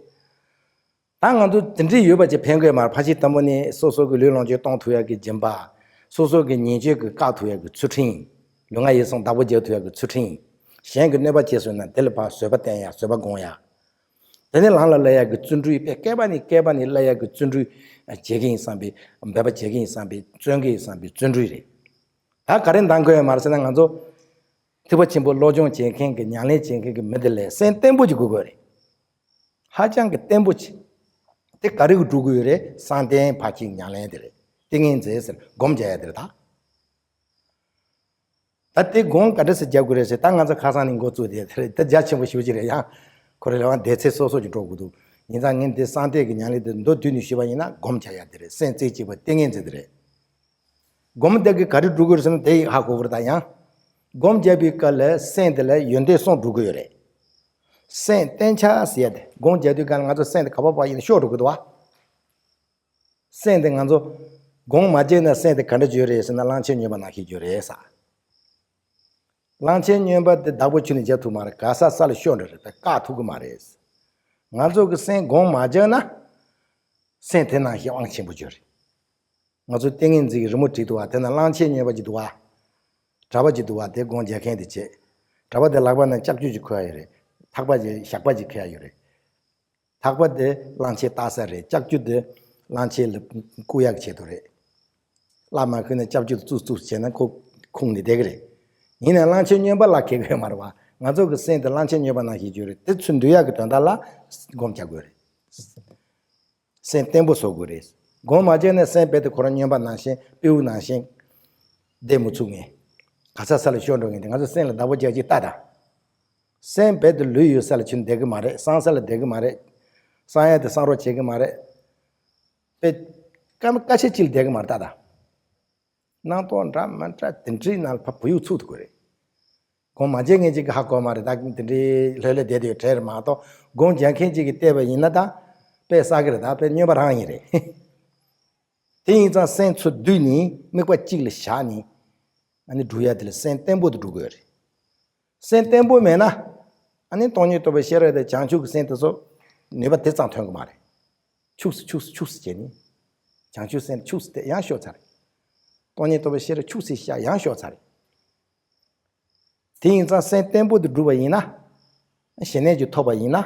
ད་ང་ཚོ་དེ་འདྲའི་ཡོད་པ་ཅིག་ཕན་གྱི་ཡོད་མ་རེད། ཕལ་ཆེར་དང་པོ་ནི་སོ་སོ་གི་ལུས་ལོངས་སྤྱོད་གཏོང་ཐུབ་ཡག་གི་སྦྱིན་པ། སོ་སོ་གི་ཉེས་སྤྱོད་ཀྱི་བཀག་ཐུབ་ཡག་གི་ཚུལ་ཁྲིམས། ལུས་ངག་ཡིད་གསུམ་བདག་པོ་རྒྱག་ཐུབ་ཡག་གི་ཚུལ་ཁྲིམས། གཞན་གྱི་གནོད་པ་བྱས་སོང་ན་དེ་ལ་ཕར་བཟོད་པ་བསྟེན་ཡག་བཟོད་པ་སྒོམ་ཡག་དེ་ནས་ལམ་ལ་སློབ་ཡག་གི་བརྩོན་འགྲུས་དཔེ་བསྐལ་པ་ནས་བསྐལ་པ་ནས་སློབ་ཡག་གི་བརྩོན་འགྲུས་བྱེད་ཀྱི་ཡིན་བསམ་པའི་འབད་པ་བྱེད་ཀྱི་ཡིན་བསམ་པའི་བརྩོན་གྱི་ཡིན་བསམ་པའི་བརྩོན་འགྲུས་རེད། ད་ག་རེ་འདང་དགོས་ཡོད་མ་རེད་ཟེར་ན་ང་ཚོ་ཐེག་པ་ཆེན་པོ་བློ་སྦྱོང་བྱེད་མཁན་གྱི་ཉམས་ལེན་བྱེད་མཁན་གྱི་མི་དེ་ལ་སེམས་བརྟན་པོ་ཅིག་དགོས་དགོས་རེད། ཧ་ཅང་གི་བརྟན་པོ་ཅིག་དེ་ག་རེ་གི་སྒྲུབ་དགོས་ཡོད་རེད། བསམ་གཏན་ཕར་ཕྱིན་ཉམས་ལེན་དེ་རེད། ཏིང་ངེ་འཛིན་ཟེར་སྒོམ་རྒྱག་ཡ་དེ་རེད་ད། ད་དེ་སྒོམ་ག་འདྲ་སེ་རྒྱག་དགོས་རེད་ཟེར་ད་ང་ཚོ་ཁ་སང་ནས་འགོ་བཙུགས་དེ་དེ་རེད། ད་རྒྱ་ཆེན་པོ་ཞེ་པོ་ཅིག་རེད། ཡང་ཁོ་རེ་ལ་ཡང་སྡེ་ཚན་སོ་སོ་ཅིག་འགྲོ་དགོས་འདུག་ཡིན་ཙང་ངས་འདི་བསམ་གཏན་གྱི་ཉམས་ལེན་དེ་མདོར་བསྡུས་ནས་ཞུས་པ་ཡིན་ན་སྒོམ་རྒྱག་ཡ་དེ་རེད། སེམས་རྩེ་གཅིག་པ་ཏིང་ངེ་འཛིན་དེ་རེད། སྒོམ་དེ་གི་ག་རེ་སྒྲུབ་དགོས་རེད་ཟེར་ན་དེ་ཡི་ཧ་གོ་དགོས་རེད། ད་ཡང་སྒོམ་རྒྱག་པའི་སྐབས་ལ་སེམས་དེ་ལ་ཡོན་ཏན་གསུམ་སྒྲུབ་དགོས་ཡོད་རེད། སེམས་བརྟན་ཆགས་ཟེར་ཡ་དེ་སྒོམ་རྒྱག་དུས་སྐབས་ལ་ང་ཚོ་སེམས་དེ་ག་པར་བབས་ཡིན་ན་ཤོར་འགྲོ་གི་འདུག་བ། སེམས་དེ་ང་ཚོ་སྒོམ་མ་བརྒྱབ་ན་སེམས་དེ་ག་འདྲ་ཅིག་ཡོད་རེད་ཟེར་ན་གླང་ཆེན་སྨྱོན་པ་ནང་བཞིན་ཡོད་རེད་ས། གླང་ཆེན་སྨྱོན་པ་དེ་བདག་པོ་ཁྱོན་ནས་རྒྱག་ཐུབ་མ་རེད། ག་ས་ས་ལ་ཤོར་འགྲོ་རེད། དེ་བཀག་ཐུབ་གི་མ་རེད། ང་ཚོ་གི་སེམས་སྒོམ་མ་བརྒྱབ་ན་སེམས་དེ་ནང་བཞིན་དབང་ཆེན་པོ་ཅིག་ཡོད་རེད། ང་ཚོ་ཏིང་ངེ་འཛིན་གྱི་རི་མོ་བྲིས་འདུག་བ། དེ་ན་གླང་ཆེན་སྨྱོན་པ་ཅིག་འདུག་བ། གྲྭ་པ་ཅིག་འདུག་བ། དེ་སྒོམ་རྒྱག་མཁན་དེ་བྱས། གྲྭ་པ་དེ་ལག་པ་ན་ལྕགས་ཀྱུ་ཅིག་འཁུར་ཡ་ཡོད་རེད། ཐག་པ་ཅིག་ཞགས་པ་ཅིག་འཁྱེར་ཡ་ཡོད་རེད། ཐག་པ་དེ་གླང་ཆེན་བཏགས་ས་རེད། ལྕགས་ཀྱུ་དེ་གླང་ཆེན་ལ་བཀུག་ཡག་གི་ཆེད་དུ་རེད། བླ་མ་ཁོས་ནི་ལྕགས་ཀྱུ་དེ་བཙུགས་བཙུགས་བྱས་ན་ཁོ་ཁུངས་ནས་བསྡད་ཀྱི་རེད། ཡིན་ནའི་གླང་ཆེན་སྨྱོན་པ་ལ་གལ་གི་ཡོད་མ་རེད་བ། ང་ཚོ་གི་སེམས་དེ་གླང་ཆེན་སྨྱོན་པ་ནང་བཞིན་གྱི་རེད། དེ་ཚུར་འདུལ་ཡག་གི་དོན་དག་ལ་སྒོམ་རྒྱག་དགོས་རེད། སེམས་བརྟན་པོ་བཟོ་དགོས་རེད། སྒོམ་མ་བྱས་ན་སེམས་རྦད་དེ་ཁོ་རང་སྨྱོན་པ་ནང་བཞིན་སྤྲེའུ་ནང་བཞིན་བསྡད་མི་ཚུགས་ངེས། ག་ས་ས་ལ་ཤོར་འགྲོ་ངེས་དེ། ང་ཚོ་སེམས་ལ་བདག་པོ་རྒྱག་ཅིག་ལྟ་དང་། སེམས་རྦད་དེ་ལུས་ཡོད་ས་ལ་ཁྱོན་བསྡད་གི་མ་རེད། གསང་ས་ལ་བསྡད་གི་མ་རེད། གསང་ཡ་དེ་གསང་རོགས་བྱེད་གི་མ་རེད། དཔེ་སྐར་མ་ཁ་ཤས་ཅིག་ལ་བསྡད་གི་མ་རེད་ལྟ་དང་། སྣང་སྟོང་འདྲ་མི་འདྲ་དེ་འདྲའི་ནང་ལ་ཕར་བུ་ཡུག་ཚུགས་ཐུབ་ཀྱི་རེད། སྒོམ་མ་བྱས་མཁན་ཅིག་གིས་ཧ་གོ་མ་རེད། ད་དེ་འདྲའི་ལྷོད་ལྷོད་བསྡད་དེ་བྲེལ་མ་གཏོགས་སྒོམ་རྒྱག་མཁན་ཅིག་གིས་བལྟས་པ་ཡིན་ན་ད་དཔེ་བསགས་ཀྱི་རེད། ད་དཔེ་སྨྱོན་པ་རང་ཡིན་རེད། དེ་ཡིན་ཙང་སེམས་ཚུར་བསྡུས་ནས་དམིགས་པ་གཅིག་ལ་བཞག་ནས་ཨ་ནི་སྒྲུབ་ཡ་དེ་ལ་སེམས་བརྟན་པོ་དེ་སྒྲུབ་དགོས་རེད། སེམས་བརྟན་པོ་མེད་ན་ཨ་ནི་སྟོང་ཉིད་རྟོགས་པའི་ཤེས་རབ་དེ་བྱང་ཆུབ་ཀྱི་སེམས་དེ་ཚོ་ནུས་པ་དེ་ཙམ་ཐོན་གི་མ་རེད། འཁྱུག་སེ་འཁྱུག་སེ་འཁྱུག་སེ་བྱས་ནས་བྱང་ཆུབ་སེམས་འཁྱུག་སེ་དེ་ཡང་ཤོར་ཚར་རེད། སྟོང་ཉིད་རྟོགས་པའི་ཤེས་རབ་འཁྱུག་སེ་ཤ་ཡང་ཤོར་ཚར་རེད། དེ་ཡིན་ཙང་སེམས་བརྟན་པོ་དེ་བསྒྲུབས་པ་ཡིན་ན། ཞི་གནས་ཅིག་ཐོབ་པ་ཡིན་ན།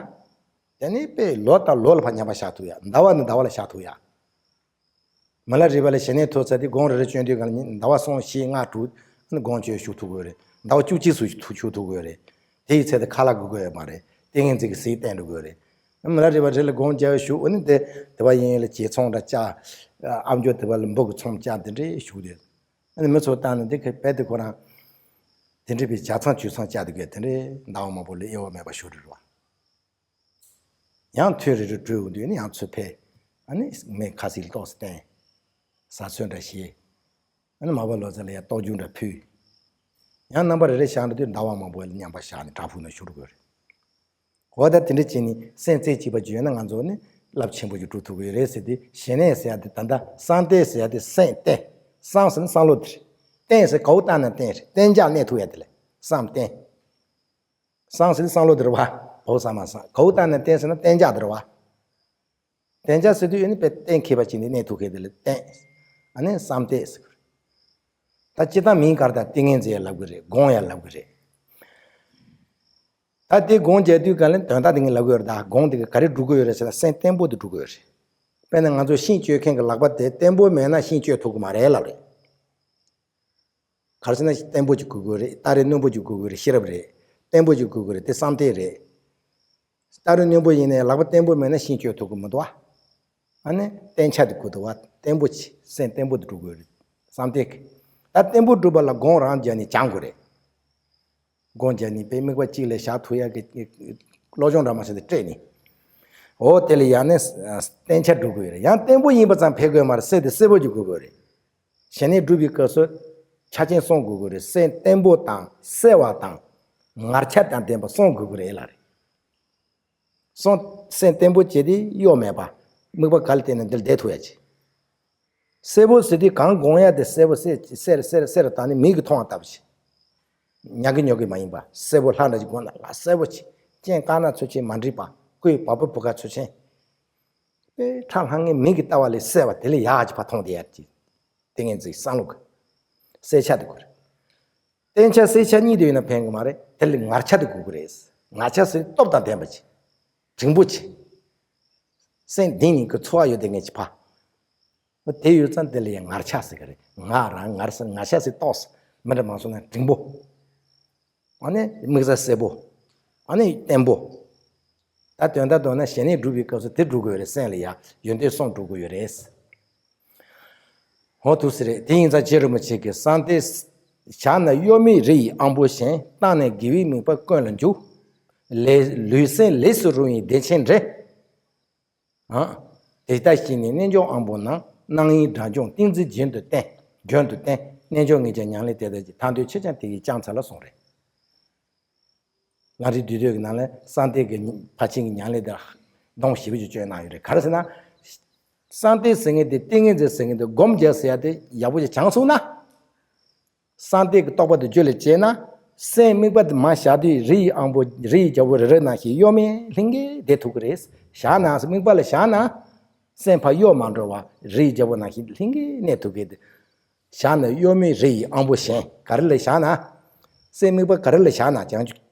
དེ་ནི་དཔེ་ལོ་དང་ལོ་ལ་ཕར་མཉམ་པར་བཞག་ཐུབ་ཡ། ཟླ་བ་ནས་ཟླ་བ་ལ་བཞག་ཐུབ་ཡ། མི་ལ་རས་པ་ལ་ཞི་གནས་ཐོབ་ཚར་དུས་དགུང་རེ་རེ་བསྐྱོན་དུས་གང་ལ་ཉིན་ཟླ་བ་གསུམ་བཞི་ལྔ་དྲུག་ཨ་ནི་དགུང་བསྐྱོན་བཞུགས་ཐུབ་དགོས་རེད། ཟླ་བ་བཅུ་གཅིག་སུ་བཞུགས་ཐུབ་དགོས་རེད། དེ་ཡི་ཚེ་དེ་ཁ་ལག་དགོས་ཀྱི་ཡོད་མ་རེད། ཏིང་ངེ་འཛིན་གྱི་གཟིགས་བསྟན་འགྲོ་དགོས་རེད། མི་ལ་རས་པ་རེ་ལ་དགུང་བརྒྱབ་བཞུགས། ཨ་ནི་དེ་དེ་བ་ཡིན་ཡིན་ལ་བྱེ་ཚོང་འདྲ་བཅག་ཨ་མཆོག་དེ་བ་ལ་འབུ་གི་ཚོང་བཅག་དེ་འདྲའི་བཞུགས་དུས། ཨ་ནི་མི་ཚོ་བཏང་ནས་འདི་ག་རྦད་དེ་ཁོ་རང་དེ་འདྲ་བའི་ཇ་ཚང་ཆུ་ཚང་བཅག་འདུག་གས། དེ་འདྲའི་ཟླ་བ་མང་པོ་ལ་དབྱེ་བ་མེད་པ་བཞུགས་རེད་བ། ཡང་ཐུན་རེ་རེ་གྲོལ་འོང་དུས་ནི་ཡང་ཚུར་ཕེབས། ཨ་ནི་མེ་ཁ་སིལ་ཏོག་ཙམ་བསྟན། ཟ་ཚོད་འདྲ་བཞེས། ཨ་ནི་མར་པ་ལོ་ཙཱ་ལ་ཡང་རྟོགས་བརྗོད་འདྲ་ཕུལ། ཡང་རྣམ་པ་རེ་རེ་བཞག་འགྲོ་དུས་ཟླ་བ་མང་པོ་ལ་མཉམ་པར་བཞག་ནས་བྲག་ཕུག་ན་བཞུགས་དགོས་རེད། འོ་ད་དེ་འདྲ་བྱས་ནས་སེམས་རྩེ་གཅིག་པ་ཅིག་ཡོད་ན་ང་ཚོ་ནི་རླབས་ཆེན་པོ་ཞིག་སྒྲུབ་ཐུབ་ཀྱི་ཡོད་རེད་ཟེར་ཏེ། ཞི་གནས་ཟེར་ཡ་དེ་ད་ལྟ་བསམ་གཏན་ཟེར་ཡ་དེ་སེམས་གཏན། བསམ་ཟེར་ན་བསམ་བློ་དེ་རེད། གཏན་ཟེར་ག་པར་བཏང་ན་གཏན་རེད། གཏན་འཇགས་གནས་ཐུབ་ཡ་དེ་ལ་བསམ་གཏན། བསམ་ཟེར་ན་བསམ་བློ་དེ་རེད་བ། བོད་བསམ་མ་བསམ་ག་པར་བཏང་ན་གཏན་ཟེར་ན་གཏན་འཇགས་དེ་རེད་བ། གཏན་འཇགས་ཟེར་དུས་ཡོད་ནི་དཔེ་གཏན་འཁེལ་བ་ཅིག་ནི་གནས་ཐུབ་མཁན་དེ་ལ་གཏན། ཨ་ནི་བསམ་གཏན་ཟེར་གི་རེད། ད་སྤྱིར་བཏང་མིང་ག་རེ་ད་ཏིང་ངེ་འཛིན་ཡང་ལབ་གི་རེད། སྒོམ་ཡང་ལབ་གི་རེད། ད་དེ་སྒོམ་བྱེད་དུས་ག་ལ་དོན་དག་དེ་ངས་ལབ་གི་ཡོད་རེད། ད་སྒོམ་དེ་ག་རེ་སྒྲུབ་གི་ཡོད་རེད་ཟེར་ན་སེམས་བརྟན་པོ་དེ་སྒྲུབ་གི་ཡོད་རེད། དཔེར་ན་ང་ཚོ་ཤིང་གཅོད་མཁན་གྱི་ལག་པ་དེ་བརྟན་པོ་མེད་ན་ཤིང་གཅོད་ཐུབ་གི་མ་རེད་ལབ་རེད། ག་རེ་ཟེར་ན་བརྟན་པོ་ཅིག་དགོས་ཀྱི་རེད། སྟ་རེ་རྣོན་པོ་ཅིག་དགོས་ཀྱི་རེད། ཤེས་རབ་རེད། བརྟན་པོ་ཅིག་དགོས་ཀྱི་རེད། དེ་བསམ་གཏན་རེད། སྟ་རེ་རྣོན་པོ་ཡིན་ནའི་ལག་པ་བརྟན་པོ་མེད་ན་ཤིང་གཅོད་ཐུབ་ཀྱི་མི་འདུག་ཨ། ཨ་ནི་བརྟན་ཆ་དེ་དགོས་འདུག་བ། བརྟན་པོ་ཅིག་སེམས་བརྟན་པོ་དེ་སྒྲུབ་དགོས་རེད། བསམ་གཏན་གྱི། ད་བརྟན་པོ་སྒྲུབ་པ་ལ་སྒོམ་རང་བརྒྱབ་ནས་སྦྱང་དགོས་རེད། སྒོམ་བརྒྱབ་ནས་དཔེ་དམིགས་པ་གཅིག་ལ་བཞག་ཐུབ་ཡག་གི་བློ་སྦྱོང་འདྲ་མ་བྱས་ཏེ་སྤྲད་ནས། འོ་དེ་ལ་ཡང་ནི་བརྟན་ཆ་སྒྲུབ་དགོས་རེད། ཡང་བརྟན་པོ་ཡིན་པ་ཙམ་ཕན་དགོས་མ་རེད། སེམས་དེ་གསལ་པོ་ཅིག་དགོས་དགོས་རེད། ཞི་གནས་སྒྲུབ་པའི་སྐབས་སུ་ཆ་རྐྱེན་གསུམ་དགོས་དགོས་རེད། སེམས་བརྟན་པོ་དང་གསལ་བ་དང་ངར་ཆ་དང་ལྡན་པ་གསུམ་དགོས་ཀྱི་རེད་ལབ་རེད། གསུམ། སེམས་བརྟན་པོ་བྱས་ཏེ་གཡོ་མེད་པ། དམིགས་པ་ག་ལ་བརྟེན་ནས་འདིར་བསྡད་ཐུབ་ཡ་བྱེད། གསལ་པོ་ཟེར་དུས་གང་སྒོམ་ཡ་དེ་གསལ་པོ་གསལ་གསལ་གསལ་གསལ་རུ་བཏང་ནས་མིག་གིས་མཐོང་བ་ལྟ་བུ་བྱེད། ཉག་གི་ཉོག་གི་མ་ཡིན་པ་གསལ་པོ། ལྷ་འདྲ་ཅིག་སྒོམ་ན་ལ་གསལ་པོ་བྱེད། སྤྱན་དཀར་ནག་ཚུལ་ཆེན་མ་འདྲེས་པ། སྐུའི་བ་སྤུ་བུ་ག་ཚུལ་ཆེན། དཔེ་ཁྲ་ལྷང་ངེ་མིག་གིས་ལྟ་བ་ལས་གསལ་བ་དེ་ལས་ཡག་ཅིག་ཕར་མཐོང་བསྡད་ཡ་ཅིག་ཏིང་ངེ་འཛིན་བསམ་བློ་གི་གསལ་ཆ་དེ་དགོས་རེད། བརྟན་ཆ་གསལ་ཆ་གཉིས་དེ་ཡོད་ན་ཕན་གི་མ་རེད། དེ་ལ་ངར་ཆ་དེ་དགོས་ཀྱི་རེད། ངར་ཆ་ཟེར་སྟོབས་དང་ལྡན་པ་ཅིག་འབྲིང་པོ་ཅིག་སེམས་གཏིང་ནས་ཀྱི་ཚོར་བ་ཡོད་དེ་ངེས་ཅིག་ཕ། དེ་ཡོད་ཙང་དེ་ལ་ཡང་ངར་ཆ་ཟེར་གི་རེད། ངར་རང་ངར་ཟེར་ངར་ཆ་ཟེར་ཏོག་ཙམ་མི་འདྲ་མ་སོང་ན་འབྲིང་པོ། ཨ་ནི་དམིགས་བསལ་གསལ་པོ། ཨ་ནི་བརྟན་པོ། ད་དོན་དག་མདོར་ན་ཞི་གནས་སྒྲུབ་པའི་སྐབས་སུ་དེ་སྒྲུབ་དགོས་རེད། སེམས་ལ་ཡང་ཡོན་ཏན་གསུམ་སྒྲུབ་དགོས་ཡོད་རེད། ཧོ་ཐུགས་སུ་རེད། དེ་ཡིན་ཙང་རྗེ་རིན་པོ་ཆེ་གིས་བསམ་གཏན། བཞག་ན་གཡོ་མེད་རི་ཡི་དབང་པོ་བཞིན། བཏང་ན་དགེ་བའི་དམིགས་པ་ཀུན་ལ་འཇུག་ལས་ལུས་སེམས་ལས་སུ་རུང་བའི་བདེ་ཆེན་འདྲེན། ཨ། དེ་ལྟར་ཞི་གནས་རྣལ་འབྱོར་དབང་པོ་རྣམས། སྣང་བའི་སྒྲ་འབྱུང་ཏིང་འཛིན་རྒྱུན་དུ་བསྟེན། རྒྱུན་དུ་བསྟེན། རྣལ་འབྱོར་ངེས་ཀྱང་ཉམས་ལེན་དེ་ལྟར་གྱིས། ཐར་འདོད་ཁྱེད་ཀྱང་དེ་ཡིས་བསྐྱངས་འཚལ་ལོ་གསུངས་རེད། ལམ་རིམ་བསྡུས་གྲོས་ཀྱི་ནང་ལ་བསམ་གཏན་གྱི་ཕར་ཕྱིན་གྱི་ཉམས་ལེན་དེ་གདོང་ཞེ་པོ་ཅིག་བཅོས་གནང་ཡོད་རེད། ག་རེ་ཟེར་ན། བསམ་གཏན་ཟེར་མཁན་དེ་ཏིང་ངེ་འཛིན་ཟེར་མཁན་དེ་སྒོམ་རྒྱག་ཟེར་ཡ་དེ་ཡག་པོ་ཅིག་སྦྱངས་སོང་ན། བསམ་གཏན་གྱི་རྟོགས་པ་དེ་རྒྱུད་ལ་སྐྱེས་ན། སེམས་དམིགས་པ་དེ་མར་བཞག་དུས་རི་ཡི་དབང་པོ་རི་ཡི་རྒྱལ་པོ་རི་རབ་ནང་བཞིན་གཡོ་མེད་ལྷིང་གེ་བསྡད་ཐུབ་ཀྱི་རེད། བཞག་ན་དམིགས་པ་ལ་བཞག་ན། སེམས་ཕར་གཡོ་མ་འགྲོ་བ་རི་ཡི་རྒྱལ་པོ་ནང་བཞིན་ལྷིང་གེ་གནས་ཐུབ་ཀྱི་རེད། བཞག་ན་གཡོ་མེད་རི་ཡི་དབང་པོ་བཞིན། ག་རེ་ལ་བཞག་ན། སེམས་དམིགས་པ་ག་རེ་ལ་བཞག་ན། བྱང་ཆུབ།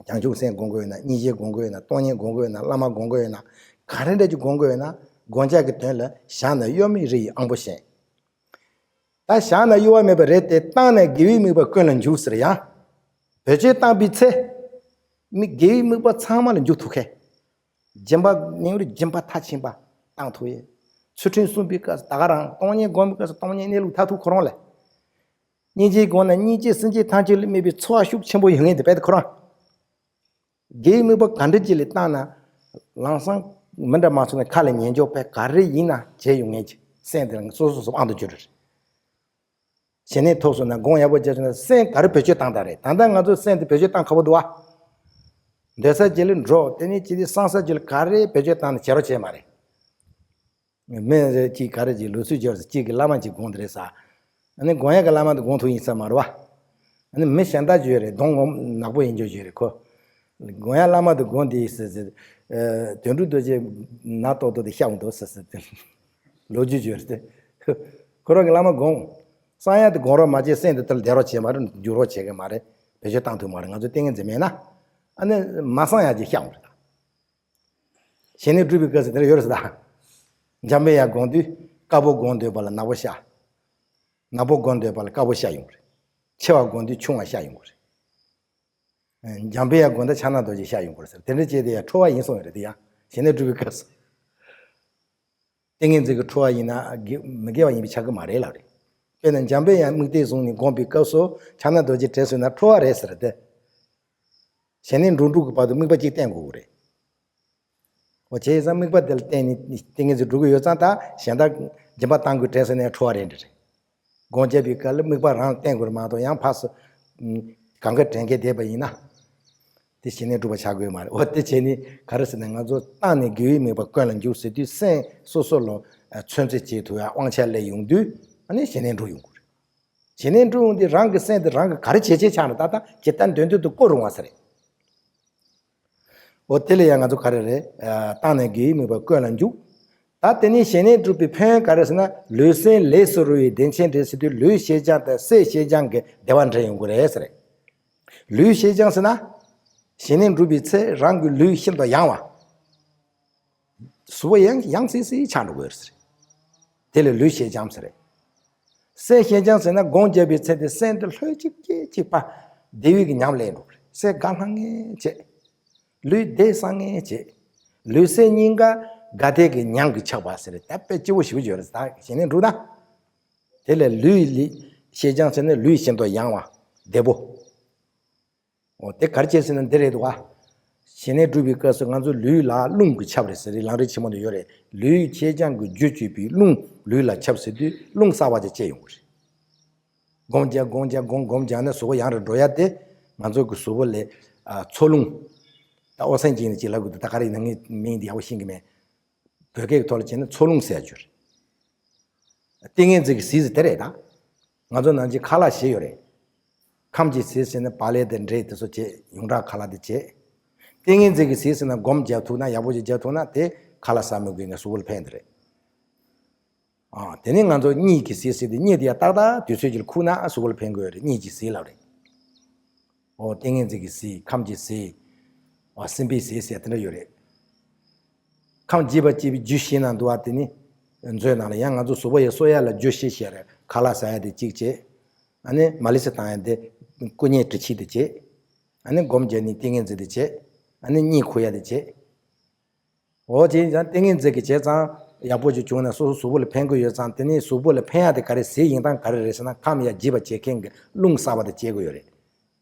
བྱང་ཆུབ་སེམས་སྒོམ་དགོས་ཡོད་ན། སྙིང་རྗེ་སྒོམ་དགོས་ཡོད་ན། སྟོང་ཉིད་སྒོམ་དགོས་ཡོད་ན། བླ་མ་སྒོམ་དགོས་ཡོད་ན། ག་རེ་འདྲ་ཅིག་སྒོམ་དགོས་ཡོད་ན། སྒོམ་བྱ་གི་དོན་ལ་བཞག་ན་གཡོ་མེད་རི་ཡི་དབང་པོ་བཞིན། ད་བཞག་ན་གཡོ་བ་མེད་པ་རེད་དེ། བཏང་ན་དགེ་བའི་དམིགས་པ་ཀུན་ལ་འཇུག་ཟེར་ཡང་། བེད་སྤྱོད་བཏང་པའི་ཚེ། མི་དགེ་བའི་དམིགས་པ་ཚང་མ་ལ་འཇུག་ཐུབ་མཁན། སྦྱིན་པ་ནི་སྦྱིན་པ་མཐར་ཕྱིན་པ་བཏང་ཐུབ་ཡས། ཚུལ་ཁྲིམས་སྲུང་བའི་སྐབས་སུ་ད་ག་རང་། སྟོང་ཉིད་སྒོམ་པའི་སྐབས་སུ་སྟོང་ཉིད་གནས་ལུགས་མཐར་ཐུག་ཁོ་རང་ལས། སྙིང་རྗེ་སྒོམ་ན་སྙིང་རྗེ་སེམས་ཅན་ཐམས་ཅད་ལ་དམིགས་པའི་ཚོར་བ་ཤུགས་ཆེན་པོ་ཡོང་ངེས་དེ་རྦད་དེ་ཁོ་རང་། དགེ་བའི་དམིགས་པ་ག་འདྲ་ཅིག་ལ་བཏང་ན། ལམ་སང་མི་འདྲ་མ་སོང་ན་ཁ་ལ་ཉན་འཇོག་པས་ག་རེ་ཡིན་ན་བྱས་ཡོང་ངེས་ཀྱི་སེམས་དེ་ལ་སོ་སོ་སོ་དབང་དུ་གྱུར་རེད། ཞི་གནས་ཐོབ་སོང་ན་སྒོམ་ཡག་པོ་རྒྱག་སོང་ན་སེམས་ག་རེ་བེད་སྤྱོད་བཏང་ད་རེད། ད་ལྟ་ང་ཚོ་སེམས་དེ་བེད་སྤྱོད་བཏང་ཁག་པོ་འདུག་བ། འདོད་ས་ཅིག་ལ་འགྲོ། དེ་ནས་ཅི་སྟེ་བསམ་ས་ཅིག་ལ་ག་རེ་བེད་སྤྱོད་བཏང་ན་བྱེད་རོགས་བྱེད་མ་རེད། མི་རེ་གཅིག་ག་རེ་གཅིག་ལུགས་སྲོལ་སྦྱོར་ཟེར། གཅིག་གིས་བླ་མ་གཅིག་དགོངས་དེ་རེད་ཟེར། ཨ་ནི་དགོངས་ཡག་གི་བླ་མ་དེ་དགོངས་ཐུབ་ཡིན་ས་མ་རེད་བ། ཨ་ནི་མི་གཞན་དག་ཅིག་ཡོད་རེད། གདོང་ངོ་ནག་པོ་ཡིན་རྒྱུ་ཅིག་ཡོད་རེད་ཁོ། དགོངས་ཡག་བླ་མ་དེ་དགོངས་དེ་ཡིན་ཟེར་ཟེར། དོན་གྲུབ་རྡོ་རྗེ་ནག་ཏོག་ཏོ་དེ་ཤ་འོང་འདུག་ཟེར་ཟེར་དེ། ལོ་རྒྱུས་ཅིག་ཡོད་རེད་དེ། ཁོ་རང་གི་བླ་མ་དགོངས། བསམ་ཡག་དེ་དགོངས་རོགས་མ་བྱེད། སེམས་དེ་དེར་བསྡད་རོགས་བྱེད་མ་རེད། འཇུག་རོགས་བྱེད་གི་མ་རེད། བེད་སྤྱོད་བཏང་ཐུབ་མ་རེད། ང་ཚོ་ཏིང་ངེ་འཛིན་མེད་ན། ཨ་ནི་མ་བསམ་ཡག་ཅིག་ཤ་འོང་རེད་ད། ཞི་གནས་སྒྲུབ་པའི་སྐབས་སུ་དེ་འདྲ་ཡོད་རེད་ཟེར་ད། འཇམ་པའི་དབྱངས་སྒོམ་དུས་དཀར་པོ་སྒོམ་འདོད་པ་ལ་ནག་པོ་ཤར། ནག་པོ་སྒོམ་འདོད་པ་ལ་དཀར་པོ་ཤར་ཡོང་གི་རེད། ཆེ་བ་སྒོམ་དུས་ཆུང་བ་ཤར་ཡོང་གི་རེད། འཇམ་པའི་དབྱངས་སྒོམ་དུས་ཕྱག་ན་རྡོ་རྗེ་ཤར་ཡོང་གི་རེད་ཟེར། དེ་འདྲ་བྱས་ཏེ་ཡང་འཕྲོ་བ་ཡིན་གསུངས་ཡོད་རེད་དེ། ཡང་ཞི་གནས་སྒྲུབ་པའི་སྐབས་སུ། ཏིང་ངེ་འཛིན་གྱི་འཕྲོ་བ་ཡིན་ན་དགེ་མི་དགེ་བ་ཡིན་པས་ཁྱབ་ཀྱི་མ་རེད་ལབ་རེད། དཔེར་ན་འཇམ་པའི་དབྱངས་དམིགས་གཏད་བཟུང་ནས་སྒོམ་པའི་སྐབས་སུ་ཕྱག་ན་རྡོ་རྗེ་དྲན་སོང་ན་འཕྲོ་བ་རེད་ཟེར་ཏེ། ཞི་གནས་འགྲོ་དྲུག་གི་བར་དུ་དམིགས་པ་གཅིག་བསྟེན་དགོས་ཀྱི་རེད། འོ་བྱས་ཙང་དམིགས་པ་དེ་ལ་བརྟེན་ནས་ཏིང་ངེ་འཛིན་སྒྲུབ་ཀྱི་ཡོད་ཙང་། ད་གཞན་དག་སྦྱིན་པ་བཏང་དགོས་དྲན་སོང་ན་འཕྲོ་བ་རེད་འདྲ་རེད། སྒོམ་རྒྱག་པའི་སྐབས་ལ་དམིགས་པ་རང་བསྟན་དགོས་རེད་མ་གཏོགས། ཡང་ཕར་སུ་གང་ག་དྲན་སྐད་བསྡད་པ་ཡིན་ན། དེ་ཞི་གནས་འགྲུབ་པ་ཆགས་དགོས་མ་རེད། འོ་དེ་བྱས་ནས་ག་རེ་ཟེར་ན། ང་ཚོ་བཏང་ནས་དགེ་བའི་དམིགས་པ་ཀུན་ལ་འཇུག་ཟེར་དུས། སེམས་སོ་སོ་ལ་ཚོད་འཛིན་བྱེད་ཐུབ་ཡ་དབང་ཆ་སླེབས་ཡོང་དུས། ཨ་ནི་ཞི་གནས་འགྲུབ་ཡོང་གི་རེད། ཞི་གནས་འགྲུབ་ཡོང་དུས་རང་གི་སེམས་དེ་རང་གིས་ག་རེ་བྱེད་བྱེད་ཆགས་ན། ད་ལྟ་ཇི་ལྟར་འདོད་འདོད་དུ་བཀོལ་རུང་བ་ཟེར་རེད། འོ་དེ་ལ་ཡང་ང་ཚོ་ག་རེ་རེད། ཨ། བཏང་ནས་དགེ་བའི་དམིགས་པ་ཀུན་ལ་འཇུག་ད་དེ་ནས་ཞི་གནས་འགྲུབ་པའི་ཕན་ཡོན་ག་རེ་ཟེར་ན། ལུས་སེམས་ལས་སུ་རུང་བའི་བདེ་ཆེན་འདྲེན་ཟེར་དུས། ལུས་ཤེས་སྦྱངས་དང་སེམས་ཤེས་སྦྱངས་ཀྱི་བདེ་བ་འདྲེན་ཡོང་གི་རེད་ཟེར། ལུས་ཤེས་སྦྱངས་ཟེར་ན། ཞི་གནས་འགྲུབ་པའི་ཚེ་རང་གི་ལུས་ཤིན་ཏུ་ཡང་བ། གཟུགས་པོ་ཡང་ཡང་སིང་སིང་ཆགས་འགྲོ་གི་ཡོད་རེད། དེ་ལ་ལུས་ཤེས་སྦྱངས་ཟེར། སེམས་ཤེས་སྦྱངས་ཟེར་ན། སྒོམ་རྒྱག་པའི་ཚེ་དེ་སེམས་དེ་ལྷོད་ཅིག་སྐྱེ་གཅིག་པ། བདེ་བའི་གི་ཉམས་སླེབས་འགྲོ་གི་རེད། སེམས་དགའ་སྣང་ངེ་བྱེད། ལུས་བདེ་སངས་ངེ་བྱེད། ལུས་སེམས་གཉིས་ཀ་དགའ་བདེ་གི་ཉམས་ཀྱིས་ཁྱབ་པ་ཟེར། ད་དཔེ་སྐྱིད་པོ་ཞེ་པོ་ཅིག་ཡོད་རེད། ད་ཞི་གནས་འགྲུབ་ན། དེ་ལས་ལུས་ལ་ཤེས་སྦྱངས་ཟེར་ན། ལུས་ཤིན་ཏུ་ཡང་བ། བདེ་པོ། འོ་དེ་ག་རེ་བྱས་ཟེར་ན་འདི་རེད་འདུག་ག་ཞི་གནས་སྒྲུབ་པའི་སྐབས་སུ་ང་ཚོ་ལུས་ལ་རླུང་གིས་ཁྱབ་རེད་ཟེར་རེད། ལམ་རིམ་ཆེན་མོ་ནང་ཡོད་རེད། ལུས་ཤེས་སྦྱངས་ཀྱི་རྒྱུ་བཅས་པའི་རླུང་ལུས་ལ་ཁྱབ་ཟེར་དུས། རླུང་གསར་པ་ཅིག་སྐྱེ་ཡོང་གི་རེད། སྒོམ་རྒྱག་སྒོམ་རྒྱག་སྒོམ་སྒོམ་རྒྱག་ནས་གཟུགས་པོ་ཡང་རུ་འགྲོ་ཡ་དེ། ང་ཚོ་གི་གཟུགས་པོ་ལ། ཨ། འཚོ་རླུང་། ད་ཨོག་སན་ཅིག་ནི་ཅིག་ལབ་དགོས་འདུག་ད་ག་རེ་ཡིན་ན་ངས་མིང་འདི་ཡག་པོ་ཤེས་ཀྱི་མེད། བོད་སྐད་ཀྱི་ཐོག་ལ་བྱས་ན་འཚོ་རླུང་ཟེར་ཡ་ཅིག་ཡོད་རེད། ཏིང་ངེ་འཛིན་གྱི་ཟས་ཟེར་དེ་རེད་ད། ང་ཚོ་ནང་ཆེན་ཁ་ལག་བཞི་ཡོད་རེད། ཁམས་ཀྱི་ཟས་ཟེར་ན་བག་ལེབ་དང་འབྲས་དེ་ཚོ་བྱེད། ཡོངས་གྲགས་ཁ་ལག་དེ་བྱེད། ཏིང་ངེ་འཛིན་གྱི་ཟས་ཟེར་ན་སྒོམ་རྒྱག་ཐུབ་ན། ཡག་པོ་ཞིག་རྒྱག་ཐུབ་ན། དེ་ཁ་ལག་ཟ་མི་དགོས་ནས་གཟུགས་པོ་ལ་ཕན་དེ་རེད། ཨ། དེ་ནས་ང་ཚོ་གཉིད་ཀྱི་ཟས་ཟེར་དེ། གཉིད་དེ་ཡང་ཏག་ཏག་དུས་ཚོད་ཅིག་ལ་ཁུག་ན་གཟུགས་པོ་ལ་ཕན་གི་ཡོད་རེད། གཉིད་ཀྱི་ཟས་ལབ་རེད། ཨོ། ཏིང་ངེ་འཛིན་གྱི་ཟས། ཁམས་ཀྱི་ཟས། ཨོ། སེམས་པའི་ཟས་ཟེར་དེ་འདྲ་ཡོད་རེད། ཁམས་རྒྱས་པ་བཅས་པའི་རྒྱུད་བཞི་ནང་འདུ་བ་དེ་ནི། མཛོད་ནང་ལ་ཡང་ང་ཚོ་གཟུགས་པོ་ཡི་གསོ་ཡ་ལ་རྒྱུད་བཞི་བཤད་རེད། ཁ་ལག་ཟ་ཡ་དེ་གཅིག་བྱས། ཨ་ནི་མ་ལི་སི་བཏང་ཡ་དེ། བཀུ་མཉེ་དྲི་ཆུ་དེ་བྱས། ཨ་ནི་སྒོམ་རྒྱག་ནི་ཏིང་ངེ་འཛིན་དེ་བྱས། ཨ་ནི་གཉིད་ཁུག་ཡ་དེ་བྱས། འོ། བྱས་ཙང་ཏིང་ངེ་འཛིན་གྱི་བྱས་ཙང་ཡག་པོ་ཅིག་བྱུང་ན་སོ་སོ་གཟུགས་པོ་ལ་ཕན་གྱི་ཡོད་ཙང་། དེ་ནི་གཟུགས་པོ་ལ་ཕན་ཡག་དེ་ག་རེ། ཟས་ཡིན་སྟངས་ག་རེ་རེད་ཟེར་ན། ཁམས་ཡར་རྒྱས་པ་བྱེད་མཁན་གྱི་རླུང་གསར་པ་དེ་སྐྱེ་གི་ཡོད་རེད།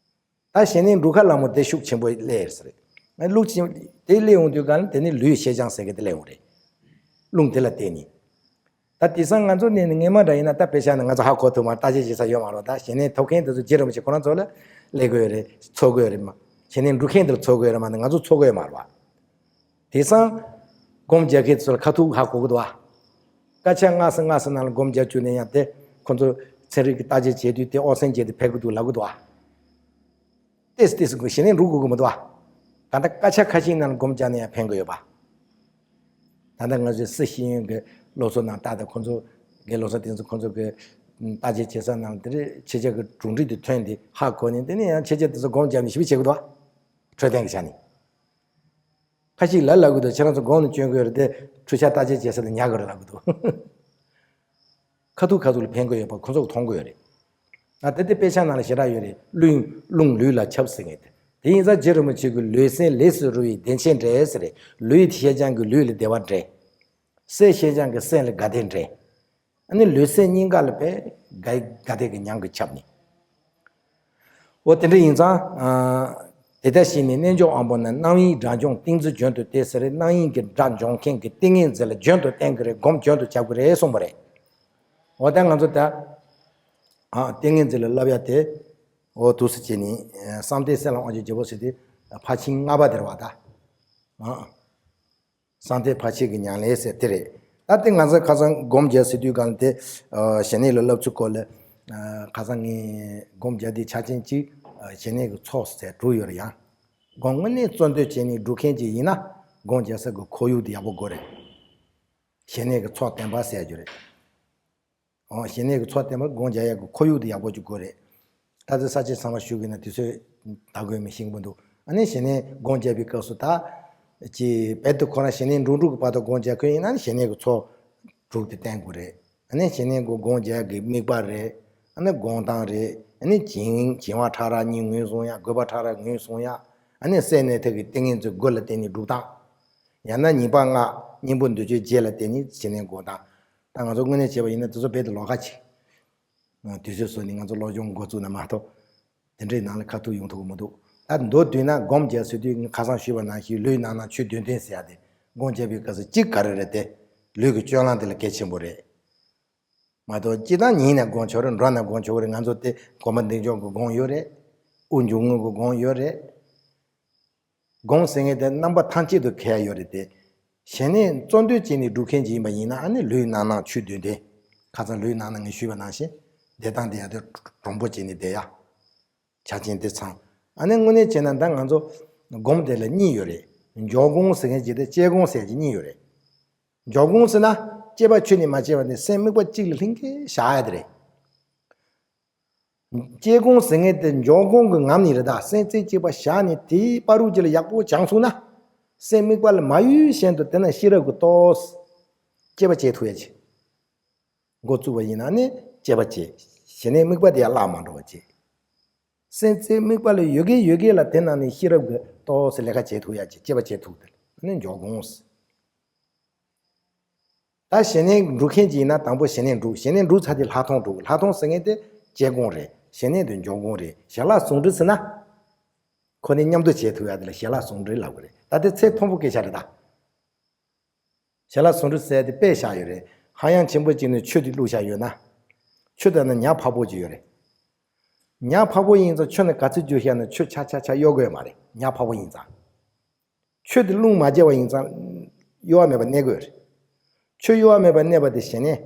ད་ཞི་གནས་འབྲུག་ཁ་ལ་མོ་དེ་ཤུགས་ཆེན་པོ་སླེབས་ཡོད་རེད། ལུགས་ཆེན་དེ་སླེབས་ཡོང་དུས་ག་ལ་དེ་ནི་ལུས་ཤེས་སྦྱངས་ཟེར་གི་དེ་སླེབས་ཡོང་རེད། རླུང་དེ་ལ་བརྟེན་ནས། ད་དེང་སང་ང་ཚོ་ནས་ནི་སྔས་མ་འདྲ་ཡིན་ན། ད་དཔེ་བཞག་ན་ང་ཚོ་ཧ་གོ་ཐུབ་མ། བརྟག་དཔྱད་བྱེད་ས་ཡོད་མ་རེད་པ། ད་ཞི་གནས་ཐོབ་མཁན་དེ་ཚོ་རྗེ་རིན་པོ་ཆེ་ཁོ་རང་ཚོ་ལ་སླེབས་དགོས་ཡོད་རེད། འཚོལ་དགོས་ཡོད་རེད་མ། ཞི་གནས་འགྲུབ་མཁན་དེ་ལ་འཚོལ་དགོས་ཡོད་རེད་མ་གཏོགས་ང་ཚོ་འཚོལ་དགོས་ཡོད་མ་རེད་པ། དེང་སང་སྒོམ་རྒྱག་མཁན་ཚོ་ལ་ཁ་ཐུག་ཧ་གོ་གི་འདུག་པ། སྐད་ཆ་སྔ་ས་སྔ་ས་ནང་ལ་སྒོམ་རྒྱག་བཅུག་ནས་ཡང་དེ་ཁོ་ཚོ་ཚན་རིག་གི་བརྟག་དཔྱད་བྱེད་དུས་དེ་ཨོག་སན་ཅན་དེ་ཕན་གི་འདུག་ལབ་གི་འདུག་པ། ཏེས་ཏེས་དགོས། ཞི་གནས་འགྲུབ་དགོས་ཀྱི་མི་འདུག་པ། ད་ལྟ་སྐད་ཆ་ཁ་ཤས་ནང་ལ་སྒོམ་རྒྱག་ནས་ཡང་ཕན་གི་ཡོད་པ། ད་ལྟ་ང་ཚོའི་སཱི་ཤེས་ཡོན་གྱི་སློབ་གསོ་ནང་ལྟ་དང་། ཁོ་ཚོ་གི་སློབ་གསོ་དེ་ཚོ་ཁོ་ཚོ་གི་བརྟག་དཔྱད་བྱེད་ས་ནང་ལ་དེ་རེད། ཕྱི་རྒྱལ་གྱི་གྲུབ་འབྲས་དེ་ཐོན་ཏེ་ཧ་གོ་ནས། དེ་ནས་ཡང་ཕྱི་རྒྱལ་དེ་ཚོ་སྒོམ་རྒྱག་ནས་ཞིབ་བྱེད་གི་འདུག་པ། འཕྲོད་བསྟེན་གྱི་ཆ་ནས། ཁ་ཤས་ལ་ལབ་གི་འདུག་ཁྱེད་རང་ཚོ་སྒོམ་ནས་སྐྱོན་གི་ཡོད་རེད་དེ། འཕྲུལ་ཆས་བརྟག་དཔྱད་བྱེད་ས་ལ་ཉར་གི་རེད་ལབ་གི་འདུག་ཁ་ཐུག་ཁ་ཐུག་ལ་ཕན་གི་ཡོད་པ་ཁོ་ཚོ་གིས་མཐོང་གི་ཡོད་རེད། ད་དེ་དེ་དཔེ་ཆ་ནང་ལ་ཞེ་དྲག་ཡོད་རེད། རླུང་རླུང་ལུས་ལ་ཁྱབ་ཟེར་མཁན་དེ། དེ་ཡིན་ཙང་རྗེ་རིན་པོ་ཆེ་གིས་ལུས་སེམས་ལས་སུ་རུང་བའི་བདེ་ཆེན་འདྲེན་ཟེར་རེད། ལུས་ཤེས་སྦྱངས་ཀྱིས་ལུས་ལ་བདེ་བ་འདྲེན། སེམས་ཤེས་སྦྱངས་ཀྱིས་སེམས་ལ་དགའ་བདེ་འདྲེན། ཨ་ནི་ལུས་སེམས་གཉིས་ཀ་ལ་དཔེ་དགའ་དགའ་བདེ་གི་ཉམས་ཀྱིས་ཁྱབ་ནས། འོ་དེ་འདྲ་ཡིན་ཙང་། ཨ། དེ་ལྟར་ཞི་གནས་རྣལ་འབྱོར་དབང་པོ་རྣམས། རྣམ་གཡེང་དགྲ་འཇོམས་ཏིང་འཛིན་རྒྱུན་དུ་བསྟེན་ཟེར་རེད། རྣམ་གཡེང་གི་དགྲ་འཇོམས་མཁན་གྱི་ཏིང་ངེ་འཛིན་ལ་རྒྱུན་དུ་བསྟེན་གྱི་རེད། སྒོམ་རྒྱུན་དུ་རྒྱག་གི་རེད་གསུངས་པ་རེད། འོ་ད་ང་ཚོ་ད། ཨ། ཏིང་ངེ་འཛིན་ལ་བསླབ་ཡ་དེ། འོ་འདུག་སེ་བྱས་ནས། ཨ། བསམ་གཏན་གསལ་ལ་དབང་ཕྱུག་རྒྱལ་པོ་ཟེར་དུས། ཕར་ཕྱིན་ལྔ་པ་དེ་རེད་པ་ད། ཨ། བསམ་གཏན་ཕར་ཕྱིན་གྱི་ཉམས་ལེན་ཟེར་དེ་རེད། ད་དེ་ང་ཚོ་ཁ་སང་སྒོམ་རྒྱག་ཟེར་དུས་གང་དེ། ཨ། ཞི་གནས་ལ་བསླབ་ཚུལ་སྐོར་ལ། ཨ། ཁ་སང་ངས་སྒོམ་རྒྱག་དུས་ཆ་རྐྱེན་གཅིག་ཨ། ཞི་གནས་ཀྱི་ཚོགས་ཟེར་དྲུག་ཡོད་རེད། ཡང་སྒོམ་དངོས་གནས་རྩོལ་འདོད་བྱས་ནས་སྒྲུབ་མཁན་ཅིག་ཡིན་ན། སྒོམ་རྒྱག་ས་གི་ཁོར་ཡུག་དེ་ཡག་པོ་དགོས་རེད། ཞི་གནས་ཀྱི་ཚོགས་བརྟན་པ་ཟེར་རྒྱུ་རེད། འོ། ཞི་གནས་ཀྱི་ཚོགས་བརྟན་པ་སྒོམ་རྒྱག་ཡག་གི་ཁོར་ཡུག་དེ་ཡག་པོ་ཅིག་དགོས་རེད། ད་ལྟ་ས་བཅད་ཚང་མ་ཞུ་གི་ན་དུས་ཚོད་ད་དགོས་མི་ཤེས་པོ་འདུག་ཨ་ནི་ཞི་གནས་སྒོམ་རྒྱག་པའི་སྐབས་སུ་ད། ཅི་རྦད་དེ་ཁོ་རང་ཞི་གནས་འགྲུབ་འགྲུབ་ཀྱི་བར་དུ་སྒོམ་རྒྱག་མཁན་ཡིན་ན་ནི་ཞི་གནས་ཀྱི་ཚོགས་དྲུག་དེ་བསྟེན་དགོས་རེད། ཨ་ནི་ཞི་གནས་ཀྱི་སྒོམ་རྒྱག་གི་དམིགས་པ་རེད། ཨ་ནི་སྒོམ་སྟངས་རེད། ཨ་ནི་བྱིང་བྱིང་བ་ཕྲ་རགས་གཉིས་ངོས་བཟུང་ཡ། རྒོད་པ་ཕྲ་རགས་ངོས་བཟུང་ཡ། ཨ་ནི་སེམས་གནས་ཐིག་གི་ཏིང་ངེ་འཛིན་དགུ་ལ་བརྟེན་ནས་སྒྲུབ་སྟངས། ཡང་ན་ཉིས་པ་ལྔ་གཉེན་པོ་འདུ་བྱེད་བརྒྱད་ལ་བརྟེན་ནས་ཞི་གནས་སྒོམ་སྟངས། ད་ང་ཚོ་དངོས་གནས་བྱས་པ་ཡིན་ན་དེ་ཚོ་རྦད་དེ་ལོགས་ཀ་བྱེད། དུས་ཚོད་བཟོས་ནས་ང་ཚོ་སློབ་སྦྱོང་འགོ་བཙུགས་ན་མ་གཏོགས། དེ་འདྲའི་ནང་ལ་ཁ་ཐུག་ཡོང་ཐུབ་ཀྱི་མི་འདུག་ད་མདོར་བསྡུས་ན་སྒོམ་རྒྱག་ཟེར་དུས་ཁ་སང་ཞུས་པ་ནང་བཞིན་ལུས་ནང་ན་ཆོས་བདུན་ལྡན་ཟེར་ཡ་དེ། སྒོམ་རྒྱག་པའི་སྐབས་སུ་གཅིག་ག་རེ་རེད་དེ། ལུས་ཀྱི་སྤྱོད་ལམ་དེ་ལ་གལ་ཆེན་པོ་རེད། མ་གཏོགས་སྤྱིར་བཏང་ཉིད་ནས་སྒོམ་ཆོག་རེད། འགྲོ་ན་སྒོམ་ཆོག་རེད། ང་ཚོ་དེ་གོམས་པ་འདེགས་འཇོག་གི་སྒོམ་ཡོད་རེད། དབུགས་འབྱུང་རྔུབ་ཀྱི་སྒོམ་ཡོད་རེད། སྒོམ་ཟེར་མཁན་དེ་རྣམ་པ་ཐམས་ཅད་དུ་འཁེལ་ཡ་ཡོད་རེད་དེ། ཞི་གནས་གཙོ་འདོན་བྱས་ནས་སྒྲུབ་མཁན་ཅིག་ཡིན་པ་ཡིན་ན། ཨ་ནི་ལུས་རྣམ་སྣང་ཆོས་བདུན་ལྡན། ཁ་སང་ལུས་རྣམ་སྣང་ངས་ཞུས་པ་ནང་བཞིན་བདེ་སྟངས་དེ་ཡང་དེ་དྲང་པོ་བྱས་ནས་བསྡད་ཡ། ཆ་རྐྱེན་དེ་ཚང་། ཨ་ནི་དངོས་གནས་བྱས་ན་ད་ང་ཚོ་སྒོམ་དེ་ལ་གཉིས་ཡོད་རེད། འཇོག་སྒོམ་ཟེར་མཁན་ཅིག་དང་དཔྱད་སྒོམ་ཟེར་མཁན་གཉིས་ཡོད་རེད། འཇོག་སྒོམ་ཟེར་ན་དཔྱད་པ་ཆོས་ནས་མ་སྐྱེས་པ་ནི་སེམས་དམིགས་པ་གཅིག་ལ་ལྷིང་གེ་བཞག་ཡ་དེ་རེད། དཔྱད་སྒོམ་ཟེར་མཁན་དེ་འཇོག་སྒོམ་གྱི་ངང་ནས་རེད། ད་སེམས་རྩེ་གཅིག་པ་བཞག་ནས་དེའི་བར་དུ་ཅིག་ལ་ཡག་པོ་སྦྱངས་སོང་ན། སེམས་དམིགས་པ་ལ་མ་གཡོས་བཞིན་དུ་དེ་ན་ཤེས་རབ་ཀྱིས་ཏོག་ཙམ་དཔྱད་པ་བྱེད་ཐུབ་ཡ་ཅིག་འགོ་བཙུགས་པ་ཡིན་ན་ནི་དཔྱད་པ་བྱེད། ཞི་གནས་དམིགས་པ་དེ་ཡང་བརླག་མ་འགྲོ་བ་བྱེད། སེམས་རྩེ་དམིགས་པ་ལ་ཡོད་གི་ཡོད་གི་ལ་དེ་ནང་ནས་ཤེས་རབ་ཀྱིས་ཏོག་ཙམ་ལས་ཀ་བྱེད་ཐུབ་ཡ་ཅིག་དཔྱད་པ་བྱེད་ཐུབ། དེ་ནི་འཇོག་སྒོམ། ད་ཞི་གནས་སྒྲུབ་མཁན་ཅིག་ཡིན་ན་དང་པོ་ཞི་གནས་སྒྲུབ། ཞི་གནས་སྒྲུབ་ཚར་དེ་ལྷག་མཐོང་སྒྲུབ། ལྷག་མཐོང་ཟེར་མཁན་དེ་དཔྱད་སྒོམ་རེད། ཞི་གནས་དེ་འཇོག་སྒོམ་རེད། ཞི་ལྷག་ཟུང་འབྲེལ་ཟེར་ན། ཁོ་ནི་མཉམ་དུ་བྱེད་ཐུབ་ཡ་དེ་ལ་ཞི་ལྷག་ཟུང་འབྲེལ་ལབ་གི་རེད། ད་དེ་ཚེ་ཐོན་པོ་སྐད་ཆ་རེད་ད། ཞི་ལྷག་ཟུང་འབྲེལ་ཟེར་དེ་དཔེ་བཞག་ཡོད་རེད། ཧ་ཡང་ཆེན་པོ་གཅིག་ནས་ཆུ་དེ་བླུགས་བཞག་ཡོད་ན། ཆུ་དེ་ན་ཉ་ཕག་པོ་གཅིག་ཡོད་རེད། ཉ་ཕག་པོ་ཡིན་ཙང་ཆུ་ནང་ག་ཚོད་རྒྱུགས་བཞག་ན་ཆུ་ཆག་ཆག་ཆག་གཡོ་དགོས་མ་རེད། ཉ་ཕག་པོ་ཡིན་ཙང་། ཆུ་དེ་རླུང་མ་བརྒྱབ་པ་ཡིན་ཙང་གཡོ་བ་མེད་པ་གནས་དགོས་རེད། ཆུ་གཡོ་བ་མེད་པ་གནས་པ་དེ་ཞི་གནས།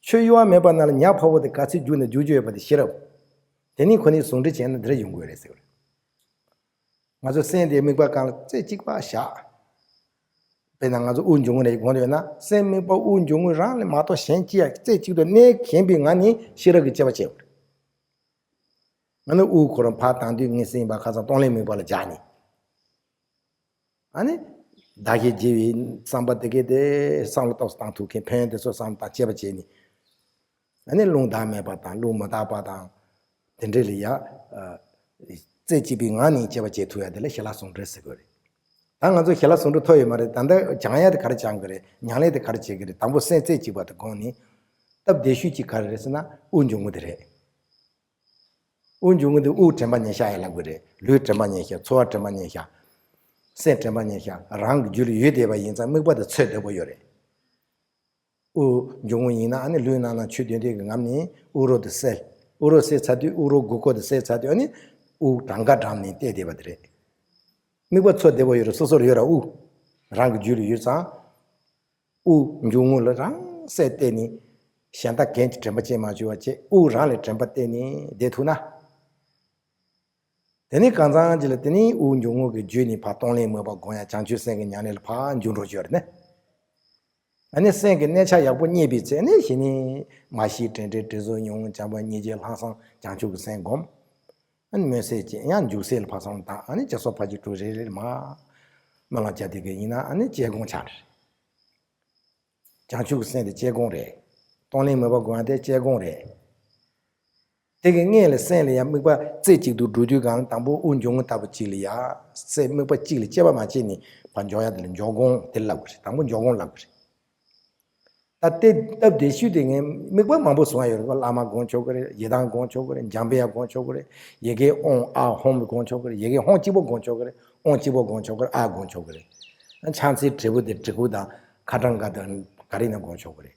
ཆུ་གཡོ་བ་མེད་པ་ན་ལ་ཉ་ཕག་པོ་དེ་ག་ཚོད་རྒྱུགས་ན་རྒྱུག་རྒྱུ་ཡོད་པ་དེ་ཤེས་རབ། དེ་ནི་ཁོ་ནི་ཟུང་འབྲེལ་བྱས་ན་འདིར་ཡོང་དགོས་རེད་ཟེར་བ་རེད། ང་ཚོ་སེམས་དེ་དམིགས་པ་གང་ལ་རྩེ་གཅིག་པ་བཞག་དཔེར་ན་ང་ཚོ་དབུགས་འབྱུང་རྔུབ་རེ་སྒོམ་ཡོད་ན་སེམས་དམིགས་པ་དབུགས་འབྱུང་རྔུབ་རང་ལས་མ་གཏོགས་གཞན་ཅི་ཡང་རྩེ་གཅིག་ཏུ་གནས་མཁན་པའི་ངང་ནས་ཤེས་རབ་ཀྱི་དཔྱད་པ་བྱེད་དགོས། ང་ནི་དབུགས་ཁོ་རང་ཕར་བཏང་དུས་ངའི་སེམས་པ་ཁ་སང་གཏོང་ལེན་དམིགས་པ་ལ་སྦྱར་ནས། ཨ་ནི། བདག་གིས་བགྱི་བའི་བསམ་པ་དེ་གས་དེ་བསམ་བློ་ཏོག་ཙམ་བཏང་ཐུབ་མཁན་ཕན་ཡོན་དེ་ཚོ་བསམ་བློ་བཏང་དཔྱད་པ་བྱས་ནས། ཨ་ནི་རླུང་དག་མེད་པ་དང་རླུང་མི་དག་པ་དང་། དེ་འདྲས་ལ་ཡ། རྩེ་གཅིག་པའི་ངང་ནས་དཔྱད་པ་བྱེད་ཐུབ་ཡ་དེ་ལ་ཞི་ལྷག་ཟུང་འབྲེལ་ཟེར་དགོས་རེད། ད་ང་ཚོ་ཞི་ལྷག་ཟུང་འབྲེལ་ཐོབ་ཡོད་མ་རེད། ད་ལྟ་སྦྱང་ཡ་དེ་ག་རེ་སྦྱང་དགོས་རེད། ཉམས་ལེན་དེ་ག་རེ་བྱེད་དགོས་རེད། དང་པོ་སེམས་རྩེ་གཅིག་པ་དེ་སྒོམ་ནས། སྟབས་བདེ་ཤོས་ཅིག་ག་རེ་རེད་ཟེར་ན་དབུགས་འབྱུང་རྔུབ་དེ་རེད། དབུགས་འབྱུང་རྔུབ་དེ་དབུགས་དྲན་པ་ཉེར་བཞག་ཡ་ལབ་དགོས་རེད། ལུས་དྲན་པ་ཉེར་བཞག་ཚོར་བ་དྲན་པ་ཉེར་བཞག་སེམས་དྲན་པ་ཉེར་བཞག་རང་གི་རྒྱུད་ལ་ཡོད་བསྡད་པ་ཡིན་ཙང་དམིགས་པ་དེ་འཚོལ་བདེ་པོ་ཡོད་རེད། དབུགས་འབྱུང་རྔུབ་ཡིན་ན་ཨ་ནི་ལུས་རྣམ་སྣང་ཆོས་བདུན་ལྡན་གྱི་ངང་ནས་དབུགས་རོ་དེ་སེལ། དབུགས་རོ་སེལ་ཚར་དུས་དབུགས་རོ་དགུ་སྐོར་དེ་སེལ་ཚར་དུས་ཨ་ནི་དབུགས་གྲངས་ཀ་བགྲངས་ནས་བལྟས་བསྡད་པ་དེ་རེད། དམིགས་པ་འཚོལ་བདེ་པོ་ཡོད་རེད། སོ་སོར་ཡོད་ར་དབུགས། རང་གི་རྒྱུད་ལ་ཡོད་ཙང་། དབུགས་འབྱུང་རྔུབ་ལ་རང་སེམས་གཏད་ནས། གཞན་དག་གཞན་གྱི་དྲན་པ་ཅན་མ་བྱུང་བ་བྱས་དབུགས་རང་ལ་དྲན་པ་གཏད་ནས་བསྡད་ཐུབ་ན། དེ་ནས་གང་ཚང་ཅིག་ལ་དེ་ནས་དབུགས་འབྱུང་རྔུབ་ཀྱི་རྒྱུད་ནས་ཕར་གཏོང་ལེན་མོས་པ་སྒོམ་ཡ་བྱང་ཆུབ་སེམས་ཀྱི་ཉམས་ལེན་ལ་ཕར་འཇུག་འགྲོ་རྒྱུ་རེད་ནི། ཨ་ནི་སེམས་ཀྱི་གནས་ཆ་ཡག་པོ་རྙེད་པའི་ཚེ་ནི་ཞི་གནས་མ་ཤེས་དྲན་དྲན་དྲན་གཟུགས་མྱོང་བྱམས་པ་སྙིང་རྗེ་ལྷག་བསམ་བྱང་ཆུབ་ཀྱི་སེམས་སྒོམ། ཨ་ནི་སྨོན་སེམས་བསྐྱེད་ཡང་འཇུག་སེམས་ལ་ཕར་བསམ་བློ་བཏང་། ཨ་ནི་སྦྱིན་སོགས་ཕར་ཅིག་གྲུ་རེ་རེ་མ། སྨོན་ལམ་བརྒྱབ་དེ་ག་ཡིན་ན་ཨ་ནི་དཔྱད་སྒོམ་ཆགས་རེད། བྱང་ཆུབ་ཀྱི་སེམས་དེ་དཔྱད་སྒོམ་རེད། གཏོང་ལེན་མོས་པ་སྒོམ་ཡ་དེ་དཔྱད་སྒོམ་རེད། དེ་གི་སྔོན་ལ་སེམས་ལ་ཡང་དམིགས་པ་རྩེ་གཅིག་ཏུ་འགྲོ་དུས་གང་ལ་དང་པོ་དབུགས་འབྱུང་རྔུབ་ལྟ་བུ་གཅིག་ལ་ཡ། སེམས་དམིགས་པ་གཅིག་ལ་དཔྱད་པ་མ་བྱས་ནས་ཕར་འཇོག་ཡ་དེ་ལ་འཇོག་སྒོམ་དེ་ལབ་གི་རེད། དང་པོ་འཇོག་སྒོམ་ལབ་གི་རེད། ད་ལྟའི་སྟབས་བདེ་ཤོས་དེ་ངས་དམིགས་པ་མང་པོ་བཟུང་ཡ་ཡོད་རེད། བླ་མ་སྒོམ་ཆོག་གི་རེད། ཡི་དམ་སྒོམ་ཆོག་གི་རེད། འཇམ་དཔལ་དབྱངས་སྒོམ་ཆོག་གི་རེད། ཡི་གེ་ཨོཾ་ཨཱཿཧཱུྃ་སྒོམ་ཆོག་གི་རེད། ཡི་གེ་ཧཱུྃ་གཅིག་པོ་སྒོམ་ཆོག་གི་རེད། ཨོཾ་གཅིག་པོ་སྒོམ་ཆོག་གི་རེད། ཨཱཿཧཱུྃ་སྒོམ་ཆོག་གི་རེད། ཕྱག་མཚན་དྲིལ་བུ་དེ་གྲི་གུག་དང་ཁ་ཊྭཱཾ་ག་དང་ག་རེ་ཡིན་ན་སྒོམ་ཆོག་གི་རེད།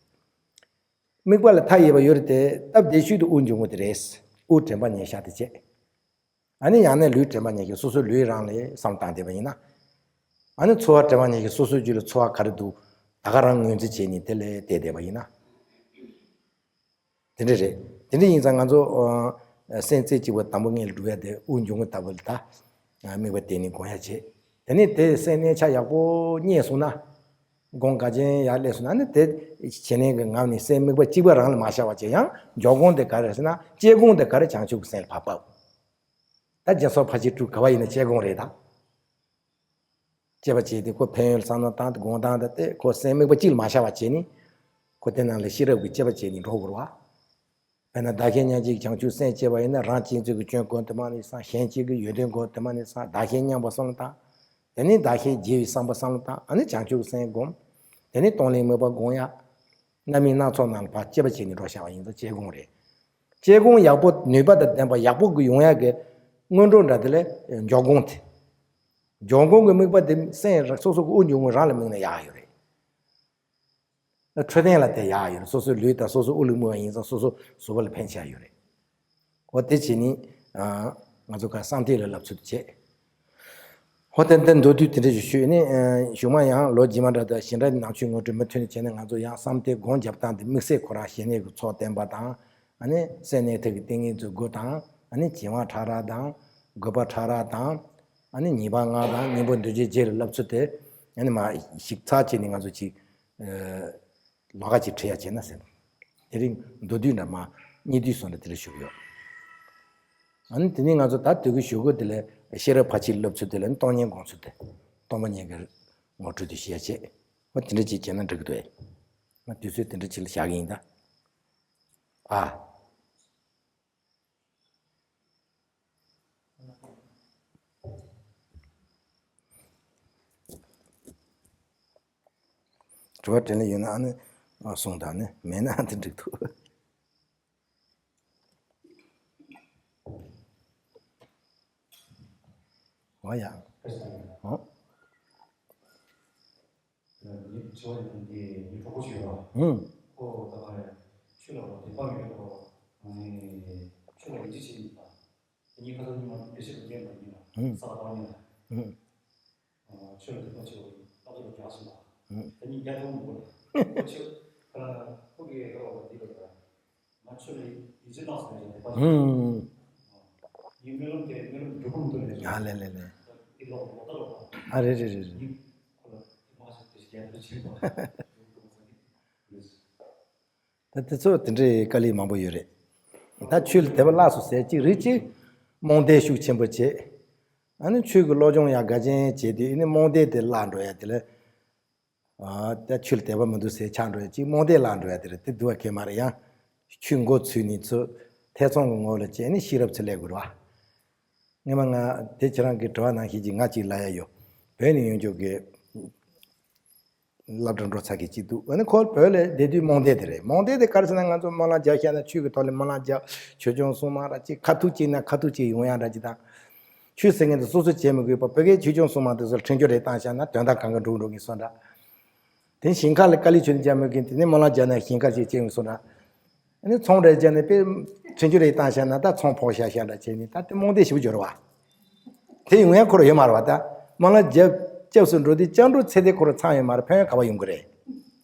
དམིགས་པ་ལ་མཐའ་ཡས་པ་ཡོད་རེད་དེ། སྟབས་བདེ་ཤོས་དེ་དབུགས་འབྱུང་རྔུབ་དེ་རེད། དབུགས་དྲན་པ་ཉེར་བཞག་དེ་བྱས། ཨ་ནི་ཡང་ན་ལུས་དྲན་པ་ཉེར་བཞག་སོ་སོའི་ལུས་རང་ལ་བསམ་བློ་བཏང་བསྡད་པ་ཡིན་ན། ཨ་ནི་ཚོར་བ་དྲན་པ་ཉེར་བཞག་སོ་སོའི་རྒྱུད་ལ་ཚོར་བ་ག་རེ་འདུག་ད་ག་རང་ངོས་འཛིན་བྱས་ནས་དེ་ལ་བལྟས་བསྡད་པ་ཡིན་ན། དེ་འདྲ་རེད། དེ་འདྲ་ཡིན་ཙང་ང་ཚོ་ཨ་སེམས་རྩེ་གཅིག་པ་དང་པོ་སྔོན་ལ་སྒྲུབ་ཡ་དེ་དབུགས་འབྱུང་རྔུབ་ལྟ་བུ་ལ་ད་དམིགས་པ་གཏད་ནས་སྒོམ་ཡ་བྱེད། དེ་ནས་དེ་སེམས་གནས་ཆ་ཡག་པོ་རྙེད་སོང་ན། སྒོམ་འགལ་རྐྱེན་ཡར་སླེབས་སོང་ན་ནི་དེ་ཞི་གནས་ཀྱི་ངང་ནས་སེམས་དམིགས་པ་གཅིག་པ་རང་ལ་མ་ཤར་བ་བྱེད། ཡང་འཇོག་སྒོམ་དེ་ག་རེ་ཟེར་ན་དཔྱད་སྒོམ་དེ་ག་རེ་བྱང་ཆུབ་ཀྱི་སེམས་ལ་ཕར་ཕབ། ད་སྦྱིན་སོགས་ཕར་ཕྱིན་དྲུག་ག་བ་ཡིན་ན་དཔྱད་སྒོམ་རེད་ད། དཔྱད་པ་བྱས་ཏེ་ཁོ་ཕན་ཡོན་ལ་བསམ་བློ་བཏང་སྟེ་སྒོམ་སྟངས་དང་དེ་ཁོ་སེམས་དམིགས་པ་གཅིག་ལ་མ་ཤར་བ་བྱས་ནས། ཁོ་དེ་ནང་ལ་ཤེས་རབ་ཀྱི་དཔྱད་པ་བྱས་ནས་འགྲོ་དགོས་རེད་བ། དཔེར་ན་བདག་གཞན་མཉམ་བརྗེའི་བྱང་ཆུབ་སེམས་སྐྱེ་བ་ཡིན་ན་རང་གཅེས་འཛིན་གྱི་སྐྱོན་གོ་དེ་མ་ནས་སངས། གཞན་གཅེས་ཀྱི་ཡོན་ཏན་གོ་དེ་མ་ནས་སངས། བདག་གཞན་མཉམ་པ་བསམ་བློ་བཏང་། དེ་ནས་བདག་གཞན་བརྗེ་བའི་བསམ་པ་བསམ་བློ་བཏང་། ཨ་ནི་བྱང་ཆུབ་སེམས་སྒོམ། དེ་ནས་གཏོང་ལེན་མོས་པ་སྒོམ་ཡ། རྣམ་སྨིན་སྣ་ཚོགས་རྣམས་ལ་ཕར་དཔྱད་པ་བྱས་ནས་འགྲོ་བྱ་བ་ཡིན་ཙང་དཔྱད་སྒོམ་རེད། དཔྱད་སྒོམ་ཡག་པོ་ནུས་པ་དང་ལྡན་པ་ཡག་པོ་གི་ཡོང་ཡ་གི་སྔོན་འགྲོ་འདྲ་དེ་ལས་འཇོག་སྒོམ་དེ། འཇོག་སྒོམ་གྱི་དམིགས་པ་དེ་སེམས་རང་སོ་སོ་གི་དབུགས་འབྱུང་རྔུབ་རང་ལ་དམིགས་ན་ཡག་ཡོད་རེད། འཕྲོད་བསྟེན་ལ་དེ་ཡག་ཡོད་རེད། སོ་སོའི་ལུས་དང་སོ་སོ་དབུགས་ལུས་མུ་བ་ཡིན་ཙང་སོ་སོ་གཟུགས་པོ་ལ་ཕན་ཆེ་ཡ་ཡོད་རེད། ཨོ་དེ་བྱས་ནི། ང་ཚོ་ག་བསམ་གཏན་ལ་བསླབ་ཚུལ་དུ་བྱེད། ཧོ་ཏན་ཏན་མདོར་བསྡུས་དེ་འདྲ་ཞིག་ཞུས་ནི། གཞུག་མ་ཡང་ལོ་རྗེས་མ་འདྲ་དང་གཞན་འདྲ་ནང་ཆོས་ངོ་སྤྲོད་མུ་མཐུད་ནས་བྱས་ནས་ང་ཚོ་ཡང་བསམ་གཏན་སྒོམ་རྒྱབ་སྟངས་དེ་དམིགས་བསལ་ཁོ་རང་ཞི་གནས་ཀྱི་ཚོགས་བསྟེན་པ་དང་། ཨ་ནི་སེམས་གནས་ཐིག་གི་ཏིང་ངེ་འཛིན་དགུ་དང་། ཨ་ནི་བྱིང་བ་ཕྲ་རགས་དང་། རྒོད་པ་ཕྲ་རགས་དང་། ཨ་ནི་ཉེས་པ་ལྔ་དང་གཉེན་པོ་འདུ་བྱེད་བརྒྱད་ལ་བསླབ་ཚུལ་དེ། ཨ་ནི་མ་ཞིབ་ཚགས་བྱས་ནས་ང་ཚོ་ཅིག་ལོགས་ཀ་ཅིག་ཁྲིད་ཡ་བྱས་ན་ཟེར། དེ་རིང་མདོར་བསྡུས་འདྲ་མ་གཉིས་བསྡུས་སོང་འདྲ་དེ་འདྲ་ཞུ་གི་ཡོད། ཨ་ནི་དེ་ནས་ང་ཚོ་ད་དུས་ཀྱི་ཞུ་སྒོ་དེ་ལས་ཤེས་རབ་ཕར་ཕྱིན་སློབ་ཚུལ་དེ་ལས་སྟོང་ཉིད་སྒོམ་ཚུལ་དེ། སྟོང་པ་ཉིད་ཀྱི་ངོ་སྤྲོད་དེ་བཤད་བྱས། ཨ་དེ་འདྲ་ཅིག་བྱས་ན་འགྲིག་གི་འདུག་ཨེ། ང་དུས་ཚོད་དེ་འདྲ་ཅིག་ལ་བཞག་གི་ཡིན་ད། ཨ། དྲི་བ་དྲན་ལེ་ཡོད་ན་ཨ་ནི་གསུངས་དང་ནི་མེད་ན་ཨ་འདི་འགྲིག་འདུག་འོ་ཡ། འོ། ཉི་ཚེ་བ་ཡིན་ཏེ་ཉི་གྲོགས་པོ་ཞིག་ཡོད་པ། ཧུམ། ཁོ་ད་ག་ཆོས་ལ་དད་པ་མེད་པ། ཆོས་ལ་ཡིད་ཆེས་བྱེད་མི་པ། དེ་གཉིས་ཁ་སང་ཉི་མ་བེད་སྤྱོད་ལ་ཉན་པ་ཡིན་ལ། ཧུམ། ས་ལ་བ་ཉན་ལ། ཧུམ། ཆོས་ལ་དད་པ་ཆེ་བ་ལྟ་བུ་རྒྱག་བཞིན་པ། ཧུམ། དེ་གཉིས་རྒྱ་ཐོག་མི་འགོར་ལ། ཁོ་ཆོས་ཁོ་གི་རོགས་འདི་ལ། ང་ཆོས་ལ་ཡིད་ཆེས་གནང་སོང་ཡང་དེ་པ། ཧུམ། ཡིན་སྨོན་ལམ་དེ་སྨོན་ལམ་འགྲུབ་པོ་མི་འདུག་ལས། ཨ་ལེ་ལེ་ལེ། དེ་ལོག་ལོག་ལྟ་ལོག་ཨ་རེ་རེ་རེ་རེ། ཡིན། ཁོ་ལ་དེ་མ་ཟད་དེ་ཞིག་ཡར་དུ་ཕྱིན་པ། ད་དེ་ཚོ་དེ་འདྲའི་དཀའ་ལས་མང་པོ་ཡོད་རེད། ད་ཆོས་ལ་དད་པ་བརླག་སོང་ཟེར་གཅིག་རེད། གཅིག་རྨོངས་དད་ཤུགས་ཆེན་པོ་བྱེད། ཨ་ནི་ཆོས་ཀྱི་བློ་སྦྱོང་ཡག་ག་ཅན་བྱས་དུས་ཨ་ནི་རྨོངས་དད་དེ་བརླག་འགྲོ་ཡ་དེ་ལ། ཨ་ད་ཆོས་ལ་དད་པ་མི་འདུག་ཟེར་ཆགས་འགྲོ་ཡ་གཅིག་རྨོངས་དད་བརླག་འགྲོ་ཡ་དེ་རེད། དེ་སྡུག་པ་གང་ཡང་མ་རེད། ཡང་ཆོས་མགོ་ཚོས་ནས་ཚུར་ཐེ་ཚོམ་གྱི་ངོ་ལ་བྱས་ནས་ཤེས་རབ་ཚུར་སླེབས་དགོས་རེད་བ། སྔོན་མ་ང་དེ་ཁྱེད་རང་གི་དྲི་བ་ནང་བཞིན་གྱི་ང་གཅིག་ལབ་ཡ་ཡོད། བོད་ནས་ཡོང་རྒྱུ་གི་སློབ་གྲྭ་འགྲོ་ཚར་གི་གཅིག་འདུག་ཨ་ནི་ཁོ་བོད་ལ་བསྡད་དུས་རྨོངས་དད་དེ་རེད། རྨོངས་དད་དེ་ག་རེ་ཟེར་ན་ང་ཚོ་སྨོན་ལམ་རྒྱག་བཤད་ན་ཆོས་ཀྱི་ཐོག་ལ་སྨོན་ལམ་རྒྱག་ཆོས་སྐྱོང་སྲུང་མ་ར་ཅིག་ཁ་ཐུག་ཅིག་ན་ཁ་ཐུག་ཅིག་ཡོང་ཡ་འདྲ་ཅིག་དང་། ཆོས་ཟེར་མཁན་དེ་སོ་སོ་བྱེད་མི་དགོས་པ་བོད་སྐད་ཆོས་སྐྱོང་སྲུང་མ་དེ་ཚོར་ཁྲིམས་གཅོད་རེ་བཏང་བཞག་ན་དོན་དག་གང་ག་འགྲུབ་འགྲོ་གི་སོ་འདྲ། དེ་ཞིང་ཁ་ལ་དཀའ་ལས་ཆོས་ནི་རྒྱག་མི་དགོས། དེ་ནས་སྨོན་ལམ་རྒྱག་ན་ཞིང་ཁ་ཞིག་བྱེད་མི་སོ་འདྲ། ཨ་ནི་ཚོང་རེ་བརྒྱབ་ནས་དཔེ་ཁྲིམས་གཅོད་རེ་བཏང་བཞག་ན་ད་ཚོང་ཕོག་བཞག་བཞག་འདྲ་བྱས་ནས་ད་དེ་རྨོངས་དད་ཞེ་པོ་འབྱོར་བ། དེ་ཡོང་ཡ་ཁོ་ར་ཡོད་མ་རེད་བ། ད་སྨོན་ལམ་རྒྱབ་སྐྱབས་སུ་འགྲོ་དུས་སྐྱབས་འགྲོ་ཚེ་དེ་ཁོ་ར་ཚང་ཡོད་མ་རེད། ཕན་ཡོན་ག་བ་ཡོང་གི་རེད།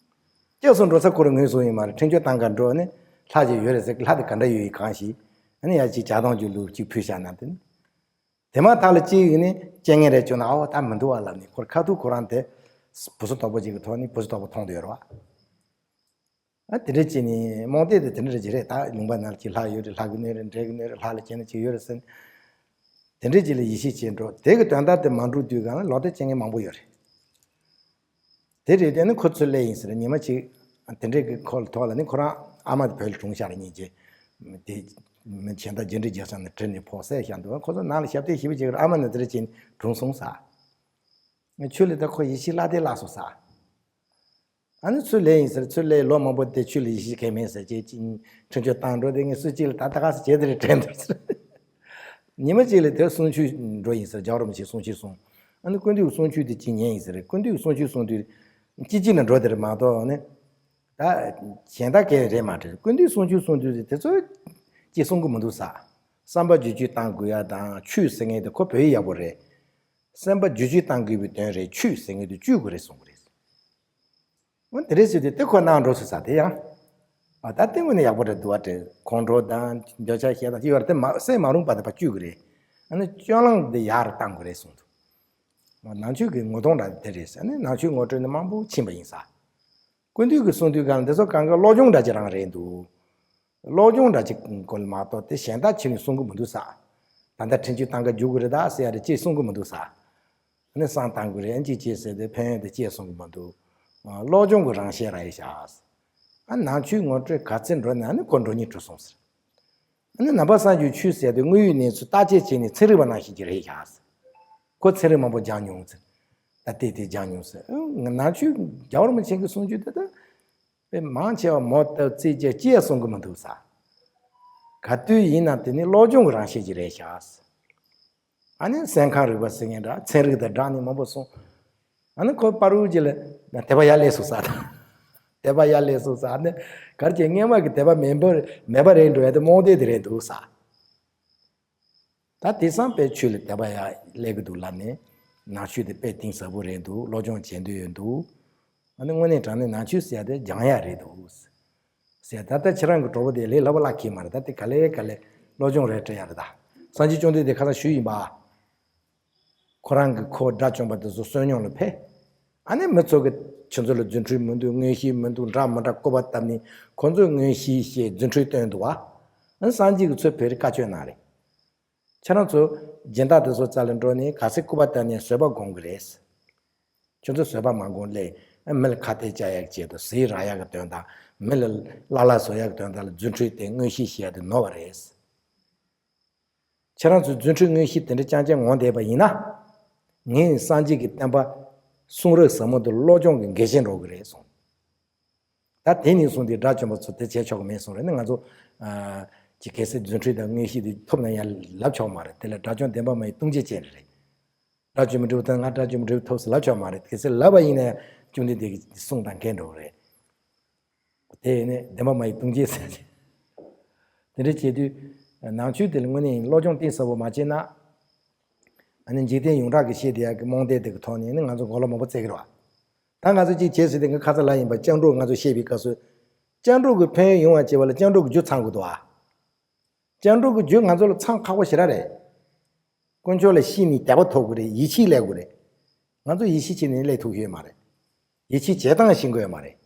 སྐྱབས་སུ་འགྲོ་ས་ཁོ་ར་ངོས་བཟུང་ཡོད་མ་རེད། ཁྲིམས་གཅོད་བཏང་ག་འགྲོ་ནས་ལྷ་ཅིག་ཡོད་རེད་ཟེར། ལྷ་དེ་ག་འདྲ་ཡོད་ཡིན་གང་ཤེས། ཨ་ནི་ཡ་ཅིག་ཇ་དང་ཅིག་བླུགས་ཅིག་ཕུལ་བཞག་ན་དེ་ནི། དེ་མ་ཐག་ལ་ཅིག་ཡིན་ནི་རྐྱེན་ངན་རེ་བྱུང་ན་ཨོ་ད་མི་འདུག་བ་ལབ་ནས་ཁོར་ཁ་ཐུག་ཁོ་རང་དེ་བུ་སུ་དོག་པོ་ཅིག་གི་ཐོག་ནས་བུ་སུ་དོག་པོ་མཐོང་དུ་ཡོད་རེད་བ། ཨ་དེ་འདྲ་བྱས་ནས་རྨོངས་དད་དེ་དེ་འདྲ་ཅིག་རེད། ད་ལུང་པ་ནང་ལ་ཅིག་ལྷ་ཡོད་རེད། ལྷ་གི་གནོད་རེད། འདྲེ་གི་གནོད་རེད། ལྷ་ལ་སྐྱེས་ན་ཅིག་ཡོད་རེད་ཟེར་ནས། དེ་འདྲ་ཅིག་ལ་ཡིད་ཆེས་བྱེད་འགྲོ། དེ་གི་དོན་དག་དེ་མ་འགྲུབ་དུས་སྒང་ལ་ལོག་སྟེ་རྐྱེན་ངན་མང་པོ་ཡོད་རེད། དེ་རེད། དེ་ནི་ཁོ་ཚོའི་ལས་ཡིན་ཟེར། ཉི་མ་གཅིག་དེ་འདྲའི་གི་ཁོ་ལ་ཐོག་ལ་ནི་ཁོ་རང་ཨ་མ་དེ་བོད་ལ་གྲོངས་ཤག་རེད། སྙིང་རྗེ། དེ་མི་གཞན་དག་རྒྱུ་འབྲས་རྒྱག་ས་ནས་བྲིས་ནས་ཕོག་བསད་བཞག་འདུག་ཁོ་ཚོ་ནང་ལ་ཞབས་སྟེགས་ཞེ་པོ་ཅིག་རེད། ཨ་མ་ནི་དེ་འདྲ་བྱས་ནས་གྲོངས་སོང་ཟེར། ཆོས་ལ་ད་ཁོ་ཡིད་ཆེས་བརླག་དེ་བརླག་སོང་ཟེར། ཨ་ནི་ཚུར་ལས་ཡིན་ཟེར། ཚུར་ལས་ལོ་མང་པོ་དེ་ཆོས་ལ་ཡིད་ཆེས་གང་མེད་ཟེར། ཅེས་ཅིག་ཁྲིམས་གཅོད་བཏང་འགྲོ། དེ་ངས་སུ་གཅིག་ལ་ད་ད་ག་ཟེ་བྱས་དེ་རེད་དྲན་འདུག་ཟེར། ཉི་མ་གཅིག་ལ་དེ་གསུང་ཆོས་འགྲོ་ཡིན་ཟེར། རྒྱལ་བ་རིན་པོ་ཆེ་གསུང་ཆོས་གསུང་། ཨ་ནི་ཀུན་འདུས་གསུང་ཆོས་དེ་གཅིག་ཉན་ཡིན་ཟེར། ཀུན་འདུས་གསུང་ཆོས་གསུང་དུས་གཅིག་གཅིག་ལ་འགྲོ་དེ་རེད་མ་གཏོགས་ནི། ད་གཞན་དག་གས་རེད་མ་རེད། ཀུན་འདུས་གསུང་ཆོས་གསུང་དུས་དེ་ཚོ་གཅིག་གསུང་གི་མི་འདུག་ཟེར། བསམ་པ་བསྒྱུར་བཅོས་བཏང་དགོས་ཡ་དང་ཆོས་ཟེར་མཁན་དེ་ཁོ་བོད་ཡིག་ཡག་པོ་རེད། བསམ་པ་བསྒྱུར་བཅོས་བཏང་དགོས་པའི་དོན་རེད། ཆོས་ཟེར་མཁན་དེ་བཅོས་དགོས་རེད་གསུང་གི་རེད། འོ་དེ་རེད་ཟེར་དུས་དེ་ཁོ་ནང་འགྲོ་ཚུལ་ས་དེ་ཡང་། ཨ་ད་ལྟའི་ངོས་ནས་ཡག་པོ་རེད་འདུག་བ། དེ་ཁོང་ཁྲོ་དང་འདོད་ཆགས་ཞེ་སྡང་ཅི་ཡོད་རེད། དེ་མ་སེམས་མ་རུངས་པ་དེ་ཕར་བཅོས་དགོས་རེད། ཨ་ནི་སྤྱོད་ལམ་དེ་ཡག་རུ་བཏང་དགོས་རེད་གསུངས་འདུག་ནང་ཆོས་ཀྱི་ངོ་གདོང་འདྲ་དེ་རེད་ཟེར། ཨ་ནི་ནང་ཆོས་ངོ་སྤྲོད་ནི་མང་པོ་ཕྱིན་པ་ཡིན་ས། ཀུན་འདུས་ཀྱི་གསུང་དུས་གང་འདི་ཚོ་གང་ག་བློ་སྦྱོང་འདྲ་ཅིག་རང་རེད་འདུག་བློ་སྦྱོང་འདྲ་ཅིག་སྐོར་ལ་མ་གཏོགས་དེ་གཞན་དག་ཕྱི་ནས་གསུང་གི་མི་འདུག་ས། ད་ལྟ་ཁྲིམས་གཅོད་བཏང་ག་རྒྱུག་གི་རེད་ད་ཟེར་ཡ་རེད་ཅེས་གསུང་གི་མི་འདུག་ས། ཨ་ནི་བསང་བཏང་དགོས་རེད་ཨ་ཅེས་ཅེས་ཟེར་ཏེ་ཕན་ཡོན་དེ་ཅེས་གསུང་གི་མི་འདུག་བློ་སྦྱོང་གི་རང་བཞིན་རང་ཡིན་ཤག་ཨ་ནང་ཆོས་ངོ་སྤྲོད་ག་ཚད་འགྲོ་ན་ཨ་ནི་ཁོ་འགྲོ་སྙིང་བྲོ་སོང་ཟེར། ཨ་ནི་ནང་པ་སངས་རྒྱས་ཆོས་ཟེར་དེ་དངོས་ཡོད་གནས་ཚུལ་བརྟག་དཔྱད་བྱས་ནས་ཚན་རིག་པ་ནང་བཞིན་གྱི་རེད་ཤག་ཁོ་ཚན་རིག་མང་པོ་སྦྱངས་མྱོང་ཟེར། ད་ལྟའི་དེ་སྦྱངས་མྱོང་ཟེར། ཨ་ནང་ཆོས་རྒྱལ་བ་རིན་པོ་ཆེ་གི་གསུང་ཆོས་དེ་ད། དཔེ་མང་ཆེ་བ་མོ་ལྟ་བུ་རྩིས་རྒྱག་ཅེས་གསུང་གི་མི་འདུག་ས། ག་དུས་ཡིན་ན་དེ་ནི་བློ་སྦྱོང་གི་རང་བཞིན་ཅིག་རེད་ཤག་ཨ་ནི་སེམས་ཁམས་རིག་པ་ཟེར་མཁན་འདྲ་ཚན་རིག་དང་སྦྲགས་ནས་མང་པོ་གསུངས། ཨ་ནི་ཁོ་པ་རུ་ཅིག་ལ་དད་པ་ཡར་སླེབས་སོང་ས་དང་། དད་པ་ཡར་སླེབས་སོང་ཟེར། ཨ་ནི་ག་རེ་བྱས། སྔོན་མ་གི་དད་པ་མེད་པ་མེད་པ་རེད་འགྲོ་ཡ་དེ་རྨོངས་དད་དེ་རེད་འདུག་ཟེར། ད་དེང་སང་དཔེ་ཆོས་ལ་དད་པ་ཡར་སླེབས་ཀྱི་འདུག་ལབ་ནས། ནང་ཆོས་དེ་དཔེ་གཏིང་ཟབ་པོ་རེད་འདུག། སློབ་སྦྱོང་བྱེད་འདོད་ཡོད་འདུག། ཨ་ནི་དངོས་གནས་དྲང་གནས་ནང་ཆོས་ཟེར་ཡ་དེ་སྦྱང་ཡ་རེད་འདུག་ཟེར། ད་ལྟ་ཁྱེད་རང་གི་གྲོགས་པོ་དེ་ལས་སླ་པོ་བརླག་གི་མ་རེད། ད་དེ་ག་ལེ་ག་ལེ་སློབ་སྦྱོང་རེ་སྤྲད་ཡ་རེད། ད་སངས་རྒྱས་བཅོམ་ལྡན་འདས་ཁ་སང་ཞུས་ཡིན་པ། ཁོ་རང་གི་ཁོ་དགྲ་བཅོམ་པ་དེ་ཚོ་བསོད་སྙོམས་ལ་ཕེབས། ཨ་ནི་མི་ཚོ་གི་ཁྱོད་ཚོ་ལ་རྫུ་འཕྲུལ་མི་འདུག། མངོན་ཤེས་མི་འདུག། འདྲ་མི་འདྲ་སྐུར་པ་བཏབ་ནས་ཁོ་ཚོས་མངོན་ཤེས་ཞེས་རྫུ་འཕྲུལ་སྟོན་འདུག་བ། ཨ་ནི་སངས་རྒྱས་ཀྱིས་ཚུར་ཕེབས་རེ་བཀའ་ཆོས་གནང་རེད། ཁྱེད་རང་ཚོ་སྦྱིན་བདག་དེ་ཚོ་རྩ་ལ་འགྲོ་ནས་ག་ཚོད་སྐུར་པ་བཏབ་ནས་བཟོད་པ་སྒོམ་གི་རེད། ཁྱོད་ཚོ་བཟོད་པ་མ་སྒོམ་ལས་མི་ལ་ཁ་གཏད་བཅག་ཡག་ཆེད་དུ། ཟས་རག་ཡག་གི་དོན་དང་། མི་ལ་བླ་ལ་བཟོ་ཡག་གི་དོན་དག་ལ་རྫུ་འཕྲུལ་དེ་མངོན་ཤེས་ཞེས་ཡག་དེ་ནོར་བ་རེད། ཁྱེད་རང་ཚོས་རྫུ་འཕྲུལ་མངོན་ཤེས་དེ་འདྲ་རྐྱང་རྐྱང་ངོམ་བསྡད་པ་ཡིན་ན། ངས་སངས་རྒྱས་ཀྱི་བསྟན་པ་གསུང་རབ་ཟབ་མོ་འདི་སློབ་སྦྱོང་གི་འགལ་རྐྱེན་འགྲོ་གི་རེད་གསུངས། ད་དེ་ནས་བཟུང་སྟེ་དགྲ་བཅོམ་པ་ཚོ་དེ་བྱས་ཆོག་གི་མེད་གསུངས་རེད། ནི་ང་ཚོ་ཨ་ཅིག་གལ་སྲིད་རྫུ་འཕྲུལ་དང་མངོན་ཤེས་དེ་ཐོབ་ན་ཡང་ལབ་ཆོག་མ་རེད། དེ་ལ་དགྲ་བཅོམ་བདེན་པ་མ་ཡིན་སྟོང་ཆེན་ཅན་རེད། དགྲ་བཅོམ་པའི་འབྲས་བུ་ཐོབ་ན་ང་དགྲ་བཅོམ་པའི་འབྲས་བུ་ཐོབ་ཟེར་ལབ་ཆོག་མ་རེད། གལ་སྲིད་ལབ་པ་ཡིན་ན་ཡང་བཅོམ་ལྡན་འདས་ཀྱི་གསུང་དང་འགལ་འགྲོ་གི་རེད། དེ་ཡིན་ནས་བདེན་པ་མ་ཡིན་སྟོང་ཆེན་ཟེར། དེ་འདྲ་བྱེད་དུས་ནང་ཆོས་དེ་ལ་དངོས་གནས་སློབ་སྦྱོང་གཏིང་ཟབ་པོ་མ་བྱས་ན། ཨ་ནི་འཇིག་རྟེན་ཡོངས་གྲགས་ཀྱི་བཤད་བསྡད་ཡག་གི་རྨོངས་དད་དེ་གི་ཐོག་ནས་ནི་ང་ཚོ་མགོ་ལོག་མང་པོ་བཙལ་གི་རེད་བ། ད་ང་ཚོ་གཅིག་བྱས་ཟིན་དེ་གི་ཁ་ཚ་ལ་ཡིན་པ་སྐྱབས་འགྲོ་ང་ཚོ་བཤད་པའི་སྐབས་སུ། སྐྱབས་འགྲོ་གི་ཕན་ཡོན་ཡོང་བ་བྱེད་པ་ལ་སྐྱབས་འགྲོ་གི་རྒྱུ་ཚང་དགོས་འདུག་བ། སྐྱབས་འགྲོ་གི་རྒྱུ་ང་ཚོ་ལ་ཚང་ཁག་པོ་ཞེ་དྲག་རེད། དཀོན་མཆོག་ལ་ཤེས་ནས་དད་པ་ཐོབ་དགོས་རེད། ཡིད་ཆེས་སླེབས་དགོས་རེད། ང་ཚོ་ཡིད་ཆེས་བྱས་ནས་སླེབས་ཐུབ་ཀྱི་ཡོད་མ་རེད། ཡིད་ཆེས་བྱེད་སྟངས་ཤེས་དགོས་ཡོད་མ་རེད།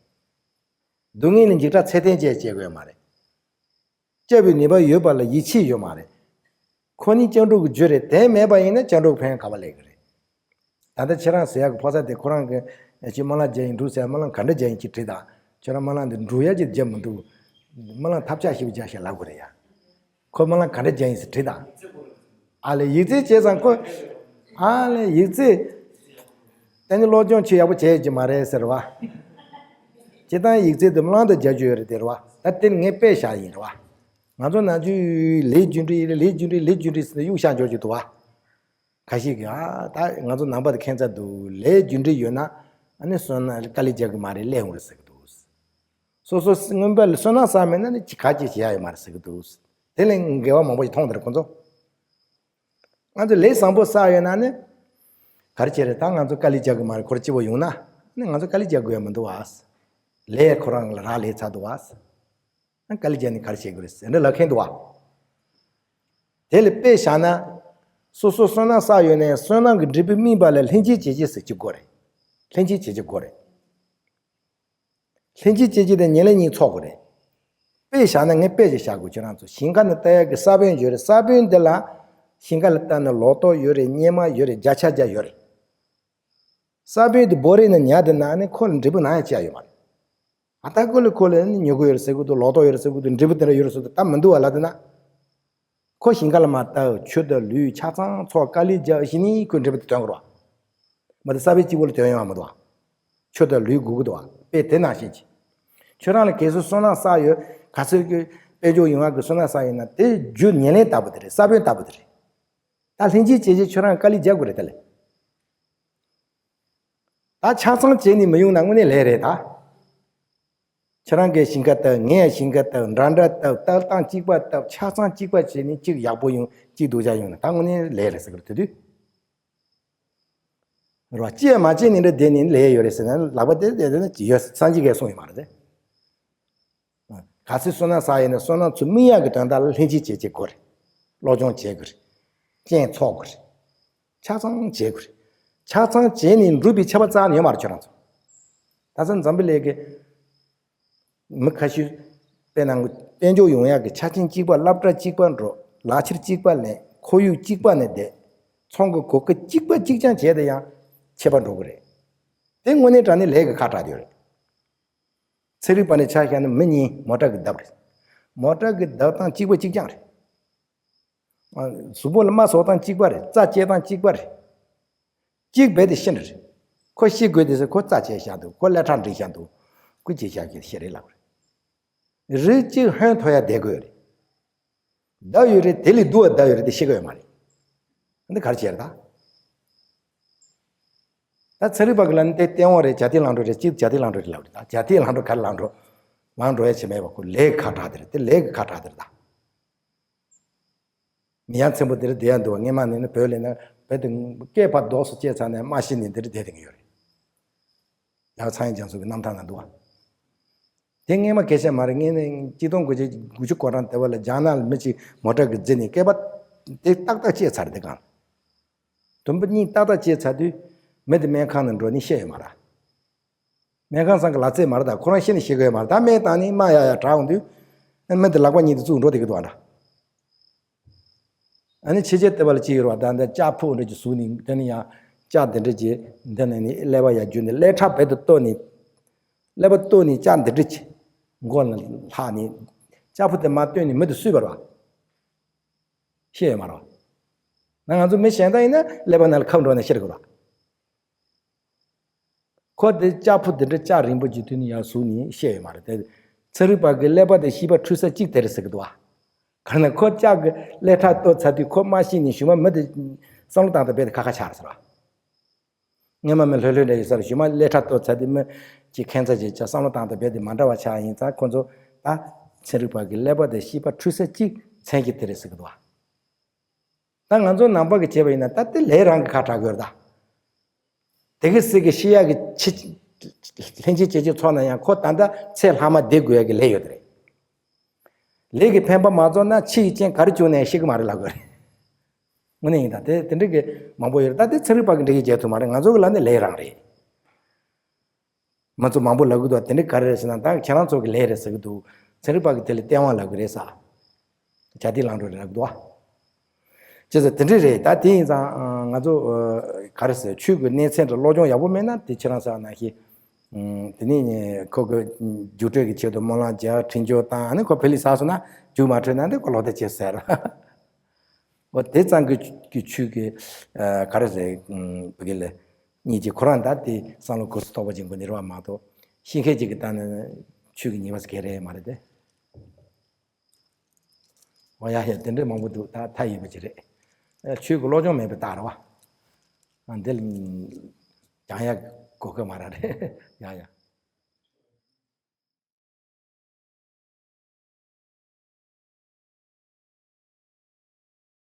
སྡུག་བསྔལ་ནི་འཇིགས་སྐྲག་ཚད་ལྡན་ཅན་བྱེད་དགོས་ཡོད་མ་རེད། སྐྱབས་པའི་ནུས་པ་ཡོད་པ་ལ་ཡིད་ཆེས་ཡོད་མ་རེད། ཁོ་ནི་སྐྱབས་འགྲོ་གི་རྒྱུ་རེད། དེ་མེད་པ་ཡིན་ན་སྐྱབས་འགྲོ་གི་ཕན་ཡོན་ག་པར་སླེབས་ཀྱི་རེད། ད་ལྟ་ཁྱེད་རང་ཟེར་ཡག་གི་ཕོ་གསར་དེ་ཁོ་རང་གི་ཅིག་སྨོན་ལམ་རྒྱག་ཡིན་འདུག་ཟེར། སྨོན་ལམ་ག་འདྲ་རྒྱག་ཡིན་ཅིག་དྲིས་དང་། ཁྱོད་རང་སྨོན་ལམ་འདི་འགྲུབ་ཡག་ཅིག་རྒྱག་མི་འདུག། སྨོན་ལམ་ཐབས་ཆག་ཞིག་རྒྱག་ཞེས་ལབ་དགོས་རེད་ཡ། ཁོ་སྨོན་ལམ་ག་འདྲ་རྒྱག་ཡིན་ཟེར་དྲིས་དང་། ཨ་ལས་ཡིག་རྩིས་བྱས་ཙང་ཁོ། ཨ་ལས་ཡིག་རྩིས། ད་ནི་སློབ་སྦྱོང་ཆེས་ཡག་པོ་བྱས་ཀྱི་མ་རེད་ཟེར་བ། སྤྱིར་བཏང་ཡིག་རྩིས་དེ་སྨོན་ལམ་དུ་རྒྱག་རྒྱུ་ཡོད་རེད་དེ་རེད་བ། ད་དེ་ངས་དཔེ་བཞག་ཡིན་རེད་བ། ང་ཚོ་ནང་ཆོས་ལས་རྒྱུ་འབྲས་ཡིན་ལས་རྒྱུ་འབྲས་ལས་རྒྱུ་འབྲས་ཟེར་ནས་གཡུག་བཞག་འཇོག་རྒྱུ་འདུག་བ། ཁ་ཤས་ཀྱིས་ཨ་ད་ང་ཚོ་ནང་པ་དེ་ཁྱད་མཚར་འདུག། ལས་རྒྱུ་འབྲས་ཡོད་ན་ཨ་ནི་བསོད་ནམས་དཀའ་ལས་རྒྱག་གི་མ་རེད། ལས་འོང་རེད་ཟེར་གི་འདུག། སོ་སོ་སྔོན་པ་ལ་བསོད་ནམས་བསགས་མེད་ན་ནི་ཅི་ག་ཅི་བྱེད་ཡ་ཡོད་མ་རེད་ཟེར་གི་འདུག། དེ་ལས་འགལ་བ་མང་པོ་ཞིག་མཐོང་དེར་ཁོ་ཚོ། ང་ཚོ་ལས་བཟང་པོ་བསགས་ཡོད་ན་ནི། ག་རེ་བྱེད་རེད། ད་ང་ཚོ་དཀའ་ལས་རྒྱག་གི་མ་རེད། ཁོ་རང་སྐྱིད་པོ་ཡོང་ན་ནི་ང་ཚོ་དཀའ་ལས་རྒྱག་དགོས་ཡ་མི་འདུག་བ། ལས་ཁོ་རང་ལ་རག་ལས་ཚར་འདུག་བ། དཀའ་ལས་རྒྱག་ནས་ག་རེ་བྱེད་དགོས་རེད་ཟེར་འདྲ་ལབ་མཁན་འདུག་བ། དེ་ལ་དཔེ་བཞག་ན། སོ་སོ་བསོད་ནམས་བསགས་ཡོད་ན་ཡང་བསོད་ནམས་ཀྱི་འབྲས་བུ་སྨིན་པ་ལ་ལྷན་སྐྱེས་བྱེད་ཀྱི་ཟེར་གྱི་དགོས་རེད། ལྷན་སྐྱེས་བྱེད་ཀྱི་དགོས་རེད། ལྷན་སྐྱེས་སྐྱེད་ཀྱི་དེ་ཉེར་ལེན་གཉིས་ཚོགས་དགོས་རེད། དཔེ་བཞག་ན་ངས་དཔེ་ཞིག་བཞག་དགོས། ཁྱེད་རང་ཚོ་ཞིང་ཁ་ནས་བཏབ་ཡག་གི་ས་བོན་ཡོད་རེད། ས་བོན་འདི་ལ་ཞིང་ཁ་ལ་བཏབ་ན་ལོ་ཏོག་ཡོད་རེད། སྙེ་མ་ཡོད་རེད། བརྒྱ་ཆ་བརྒྱ་ཡོད་རེད། ས་བོན་འདི་བོར་རེད་ན་ཉལ་བསྡད་ན་ནི་ཁོ་ལ་འབྲས་བུ་ནམ་ཡང་སྐྱེ་ཡ་ཡོད་མ་རེད། ཨ་ད་ཁོ་ལ་ཁོ་ལ་ནི་མྱུ་གུ་ཡོད་རེད་ཟེར་གི་འདུག། ལོ་ཏོག་ཡོད་རེད་ཟེར་གི་འདུག། འབྲས་བུ་དེ་འདྲ་ཡོད་རེད་ཟེར་གི་འདུག། ད་མི་འདུག་བ་ལབ་བསྡད་ན། ཁོ་ཞིང་ཁ་ལ་མར་བཏབ། ཆུ་དང་ལུད་ཆ་ཚང་ཚོགས། དཀའ་ལས་རྒྱག་བྱས་ནས་ཁོས་འབྲས་བུ་དེ་ཐོན་གི་རེད་བ། མ་གཏོགས་ས་བོན་གཅིག་པོ་ལ་དོན་ཡོང་བ་མི་འདུག་བ། ཆུ་དང་ལུད་དགོས་ཀྱི་འདུག་བ། དཔེ་དེ་ནང་བཞིན་གྱིས། ཁྱོད་རང་ལ་གལ་སྲིད་བསོད་ནམས་བསགས་ཡོད། ག་ཚོད་ཀྱི་དཔལ་འབྱོར་ཡོང་ཡག་གི་བསོད་ནམས་བསགས་ཡོད་ན་དེ་རྒྱུ་ཉེར་ལེན་ལྟ་བུ་དེ་རེད། ས་བོན་ལྟ་བུ་དེ་རེད། ད་ལྷན་སྐྱེས་བྱེད་ཀྱི་ཁྱོད་རང་དཀའ་ལས་རྒྱག་དགོས་རེད་དེ་ལས། ད་ཆ་ཚང་བྱས་ནས་མི་ཡོང་ན་དངོས་གནས་ལས་རེད་ད། ཁྱེད་རང་གིས་ཞིང་ཁ་བཏབ། ངས་ཡང་ཞིང་ཁ་བཏབ། འདྲ་འདྲ་བཏབ། བཏབ་སྟངས་གཅིག་པ་བཏབ། ཆ་ཚང་གཅིག་པ་བྱས་ནས་གཅིག་ཡག་པོ་ཡོང་། གཅིག་སྡུག་ཅག་ཡོང་ན་ད་དངོས་གནས་ལས་རེད་ཟེར་གི་རེད་དེ་དུས། རེད་བ། ཅི་ཡང་མ་བྱས་ནས་འདྲ་བསྡད་ནས་ལས་ཡོད་རེད་ཟེར་ན་ལག་པ་དེ་དེ་དེ་ནི་ཡོད། སངས་རྒྱས་ཀྱིས་གསུངས་ཡོད་མ་རེད་དེ། གལ་སྲིད་བསོད་ནམས་བསགས་ཡོད་ན་བསོད་ནམས་ཚུར་སྨིན་ཡག་གི་དོན་དག་ལ་ལྷན་སྐྱེས་བྱེད་ཀྱི་དགོས་རེད། སློབ་སྦྱོང་བྱེད་དགོས་རེད། རྐྱེན་ཚོགས་དགོས་རེད། ཆ་ཚང་བྱེད་དགོས་རེད། ཆ་ཚང་བྱས་ནས་འགྲུབ་པའི་ཁྱད་པར་རྩ་ནས་ཡོད་མ་རེད་ཁྱོད་རང་ཚོ། ད་ཆ་འཛམ་བུ་གླིང་གི་མི་ཁ་ཤས་དཔེར་ན་དཔལ་འབྱོར་ཡོང་ཡག་གི་ཆ་རྐྱེན་གཅིག་པ། སློབ་གྲྭ་གཅིག་པ་འགྲོ། ལག་ཁྱེར་གཅིག་པ་ལེན། ཁོར་ཡུག་གཅིག་པ་ནས་བསྡད། ཚོང་གི་གོ་སྐབས་གཅིག་པ་གཅིག་རྐྱང་བྱས་ཏེ་ཡང་ཁྱད་པར་འགྲོ་གི་རེད། དེ་དངོས་གནས་དྲང་གནས་ལས་ཀྱི་ཁག་དྲགས་ཡོད་རེད། ཚན་རིག་པ་ནས་ཆ་བཞག་ན་མི་གཉིས་མོ་ཊ་གི་བརྡབ་རེད། མོ་ཊ་གི་བརྡབ་སྟངས་གཅིག་པ་གཅིག་རྐྱང་རེད། གཟུགས་པོ་ལ་རྨ་བཟོ་སྟངས་གཅིག་པ་རེད། རྩ་བཅད་སྟངས་གཅིག་པ་རེད། གཅིག་རྦད་དེ་ཤི་འདྲ་རེད། ཁོ་ཤི་དགོས་དེ་ཟེར་ཁོ་རྩ་བཅད་བཞག་འདུག། ཁོ་ཀླད་ཁྲག་འདྲེས་བཞག་འདུག། ཁོ་ཅི་བྱ་རྒྱུ་ཤི་རེད་ལབ་རེད། རི་གཅིག་ཧོན་ཐོར་ཡ་བསྡད་དགོས་རེད། བརྡབ་ཡོད་རེད། དེ་ལས་སྡུག་པ་བརྡབ་ཡོད་རེད། དེ་ཤི་གི་ཡོད་མ་རེད། འདི་ག་རེ་བྱས་རེད་ད། ད་ཚན་རིག་པ་གི་ལ་ནི་དེ་སྟེས་དབང་རེད། ཇ་ཐེ་ལང་འགྲོ་རེད། གཅིག་ཇ་ཐེ་ལང་འགྲོ་རེད་ལབ་རེད། ད་ཇ་ཐེ་ལང་འགྲོ་ག་རེ་ལང་འགྲོ། ལང་འགྲོ་ཡ་བྱེད་མེད་པ། ཁོ་ལས་ཀྱི་ཁ་གྲགས་དེ་རེད། དེ་ལས་ཀྱི་ཁ་གྲགས་དེ་རེད་ད། མི་ཡ་མཚན་པོ་དེ་རེད་བསྡད་ཡ་འདུག་བ། སྔས་མ་ནས་ནི་བོད་ལས་ན་བོད་དུ་སྐད་ཕར་རྡོག་སུ་བཅད་ཚར་ནས་མ་ཤི་ནས་འདི་རེད་བསྡད་དེ་གི་ཡོད་རེད། ཡང་ཚངས་དབྱངས་རྒྱ་མཚོ་གི་རྣམ་ཐར་ན་འདུག་བ། དེ་སྔས་མ་སྐད་ཆ་མ་རེད། སྔས་ནས་གཅིག་སྟོང་དགུ་བརྒྱ་དགུ་བཅུ་གོ་གྲངས་དེ་བ་ལ་རྒྱ་ནག་ལ་མི་གཅིག་མོ་ཊ་གི་རྫི་ནས་སྐེད་པ་དེ་ཏག་ཏག་བཅད་ཚར་རེད། དེ་གང་དུམ་བུ་གཉིས་ཏག་ཏག་བཅད་ཚར་དུས་མི་དེ་སྨན་ཁང་ནང་འགྲོ་ནས་ཤི་ཡོད་མ་རེད། སྨན་ཁང་ཚང་གི་ལག་རྩལ་མ་རེད། ད་ཁོ་རང་ཤི་ནས་ཤི་གི་ཡོད་མ་རེད། ད་སྨན་བཏང་ནས་རྨ་ཡག་ཡག་དྲག་འོང་དུས་ཨ་མི་དེ་ལག་པ་གཉིས་དེ་བཙུགས་འགྲོ་བསྡད་ཀྱི་འདུག་ཨ་འདྲ། ཨ་ནི་ཕྱི་རྒྱལ་དེ་བ་ལ་ཅི་ཡོད་རེད་བ། ད་འདི་ལྕགས་ཕུག་འདྲ་ཅིག་བཟུང་ནས་དེ་ནས་ཡང་ལྕགས་འདི་འདྲ་ཅིག་འདི་ནས་ནི་ཀླད་པ་ཡར་བརྒྱུད་ནས་ཀླད་ཁྲག་བལ་དུ་གཏོར་ནས་ཀླད་པ་གཏོར་ནས་ལྕགས་འདི་འདྲ་ཅིག་མགོ་ལ་ལྷག་ནས་ལྕགས་ཕུག་དེ་མར་བཏོན་ནས་མི་དེ་གསོས་པ་རེད་བ། ཤི་ཡོད་མ་རེད་བ། ན་ང་ཚོ་མི་གཞན་དག་ཡིན་ན་ཀླད་པ་ནང་ལ་ཁབ་འགྲོ་ནས་ཤི་རེད་གོ་ར། ཁོ་དེ་ལྕགས་ཕུག་དེ་འདྲ་ལྕགས་རིང་པོ་ཅིག་དུས་ནས་ཡར་ཟུག་ནས་བཤད་ཡོད་མ་རེད་དེ། ཚན་རིག་པ་གི་ཀླད་པ་དེ་ཤེས་པ་འཁྲུལ་ས་གཅིག་དེ་རེད་ཟེར་གི་འདུག་བ། གང་ན་ཁོ་ལྕགས་ཀྱི་ཀླད་ཁྲག་གཏོར་ཚར་དུས་ཁོ་མ་ཤི་ནས་གཞུག་མ་མི་དེ་བསམ་བློ་བཏང་སྟངས་རྦད་དེ་ཁ་ཁ་ཆགས་རེད་ཟེར་བ། སྔོན་མ་མི་ལྷོད་ལྷོད་འདྲ་ཡོད་ས་རེད། གཞུག་མ་ཀླད་ཁྲག་གཏོར་ཚར་དུས་མི་གཅིག་ཁྱད་མཚར་ཅིག་ཆགས། བསམ་བློ་བཏང་སྟངས་རྦད་དེ་མ་འདྲ་བ་ཆགས་ཡིན་ཙང་ཁོ་ཚོ་ད་ཚན་རིག་པ་གི་ཀླད་པ་དེ་ཤེས་པ་འཁྲུལ་ས་གཅིག་མཚན་གྱི་དེ་རེད་ཟེར་གི་འདུག་བ། ད་ང་ཚོ་ནང་པ་གི་བྱས་པ་ཡིན་ན་ད་དེ་ལས་རང་གི་ཁ་གྲག་དགོས་རེད་ད། དེ་གི་སྲིད་གི་ཤི་ཡག་གི་ཕྱི་ལྷན་སྐྱེས་སྐྱེ་མཆེད་ཚོགས་ན་ཡང་ཁོ་ད་ལྟ་ཚེ་ལྷག་མ་བསྡད་དགོས་ཡག་གི་ལས་ཡོད་རེད། ལས་ཀྱི་ཕན་པ་མ་རྫོགས་ན་ཕྱི་ཡི་རྐྱེན་ག་རེ་བྱུང་ནས་ཤི་གི་མ་རེད་ལབ་དགོས་རེད། དངོས་གནས་ཡིན་ད། དེ་དེ་འདྲ་གི་མང་པོ་ཡོད་རེད། ད་དེ་ཚན་རིག་པ་གི་འགྲེལ་བཤད་བྱེད་ཐུབ་མ་རེད། ང་ཚོ་གི་ལ་ནི་ལས་རང་རེད། མི་ཚོ་མང་པོ་ལབ་གི་འདུག་དེ་འདྲ་ག་རེ་རེད་ཟེར་ན་ད་ཁྱེད་རང་ཚོ་གི་ལས་རེད་ཟེར་གི་འདུག་ཚན་རིག་པ་གི་དེ་ལ་སྟེས་དབང་ལབ་གི་རེད་ས། ཇ་ཐེ་ལང་འགྲོ་རེད་ལབ་གི་འདུག་ཨ། ཅེས་ཟེར་དེ་འདྲ་རེད། ད་དེ་ཡིན་ཙང་ང་ཚོ་ག་རེ་ཟེར་ཆོས་ཀྱི་གནས་ཚད་འདྲ་སློབ་སྦྱོང་ཡག་པོ་མེད་ན་དེ་ཁྱེད་རང་ཟེར་བ་ནང་བཞིན། དེ་ནས་ཁོ་གི་རྒྱུགས་སྤྲོད་ཀྱི་ཆེད་དུ་སྨོན་ལམ་རྒྱག་འཕྲིན་བཅོལ་བཏང་ཨ་ནི་ཁོ་ཕེ་ལི་ཟག་སོང་ན་རྒྱུགས་མ་འཕྲོད་ན་འདི་ཁོ་ལོག་བསྡད་བྱས་ཟེར། འོ་དེ་ཙང་གི་གི་ཆོས་ཀྱི་ག་རེ་ཟེར་བ་གི་ལ་གཉིས་ཀྱི་ཁོ་རང་ད་དེ་བསམ་བློ་གོ་ས་ཐོག་པ་ཅན་གྱི་ནི་རེད་བ་མ་གཏོགས་ཤེས་མཁན་ཅིག་གི་ལྟ་ན་ཆོས་ཀྱི་ཉེས་པ་ཟེར་གི་རེད་མ་རེད་དེ། འོ་ཡ་ཡ་དེ་འདྲའི་མང་པོ་འདུག་ད་མཐའ་ཡས་པ་ཅིག་རེད། ཆོས་ཀྱི་སློབ་སྦྱོང་མེད་པའི་རྟགས་རེད་བ། འདི་ལ་སྦྱང་ཡ་གོ་སྐབས་མ་རག་རེད། ཡ་ཡ།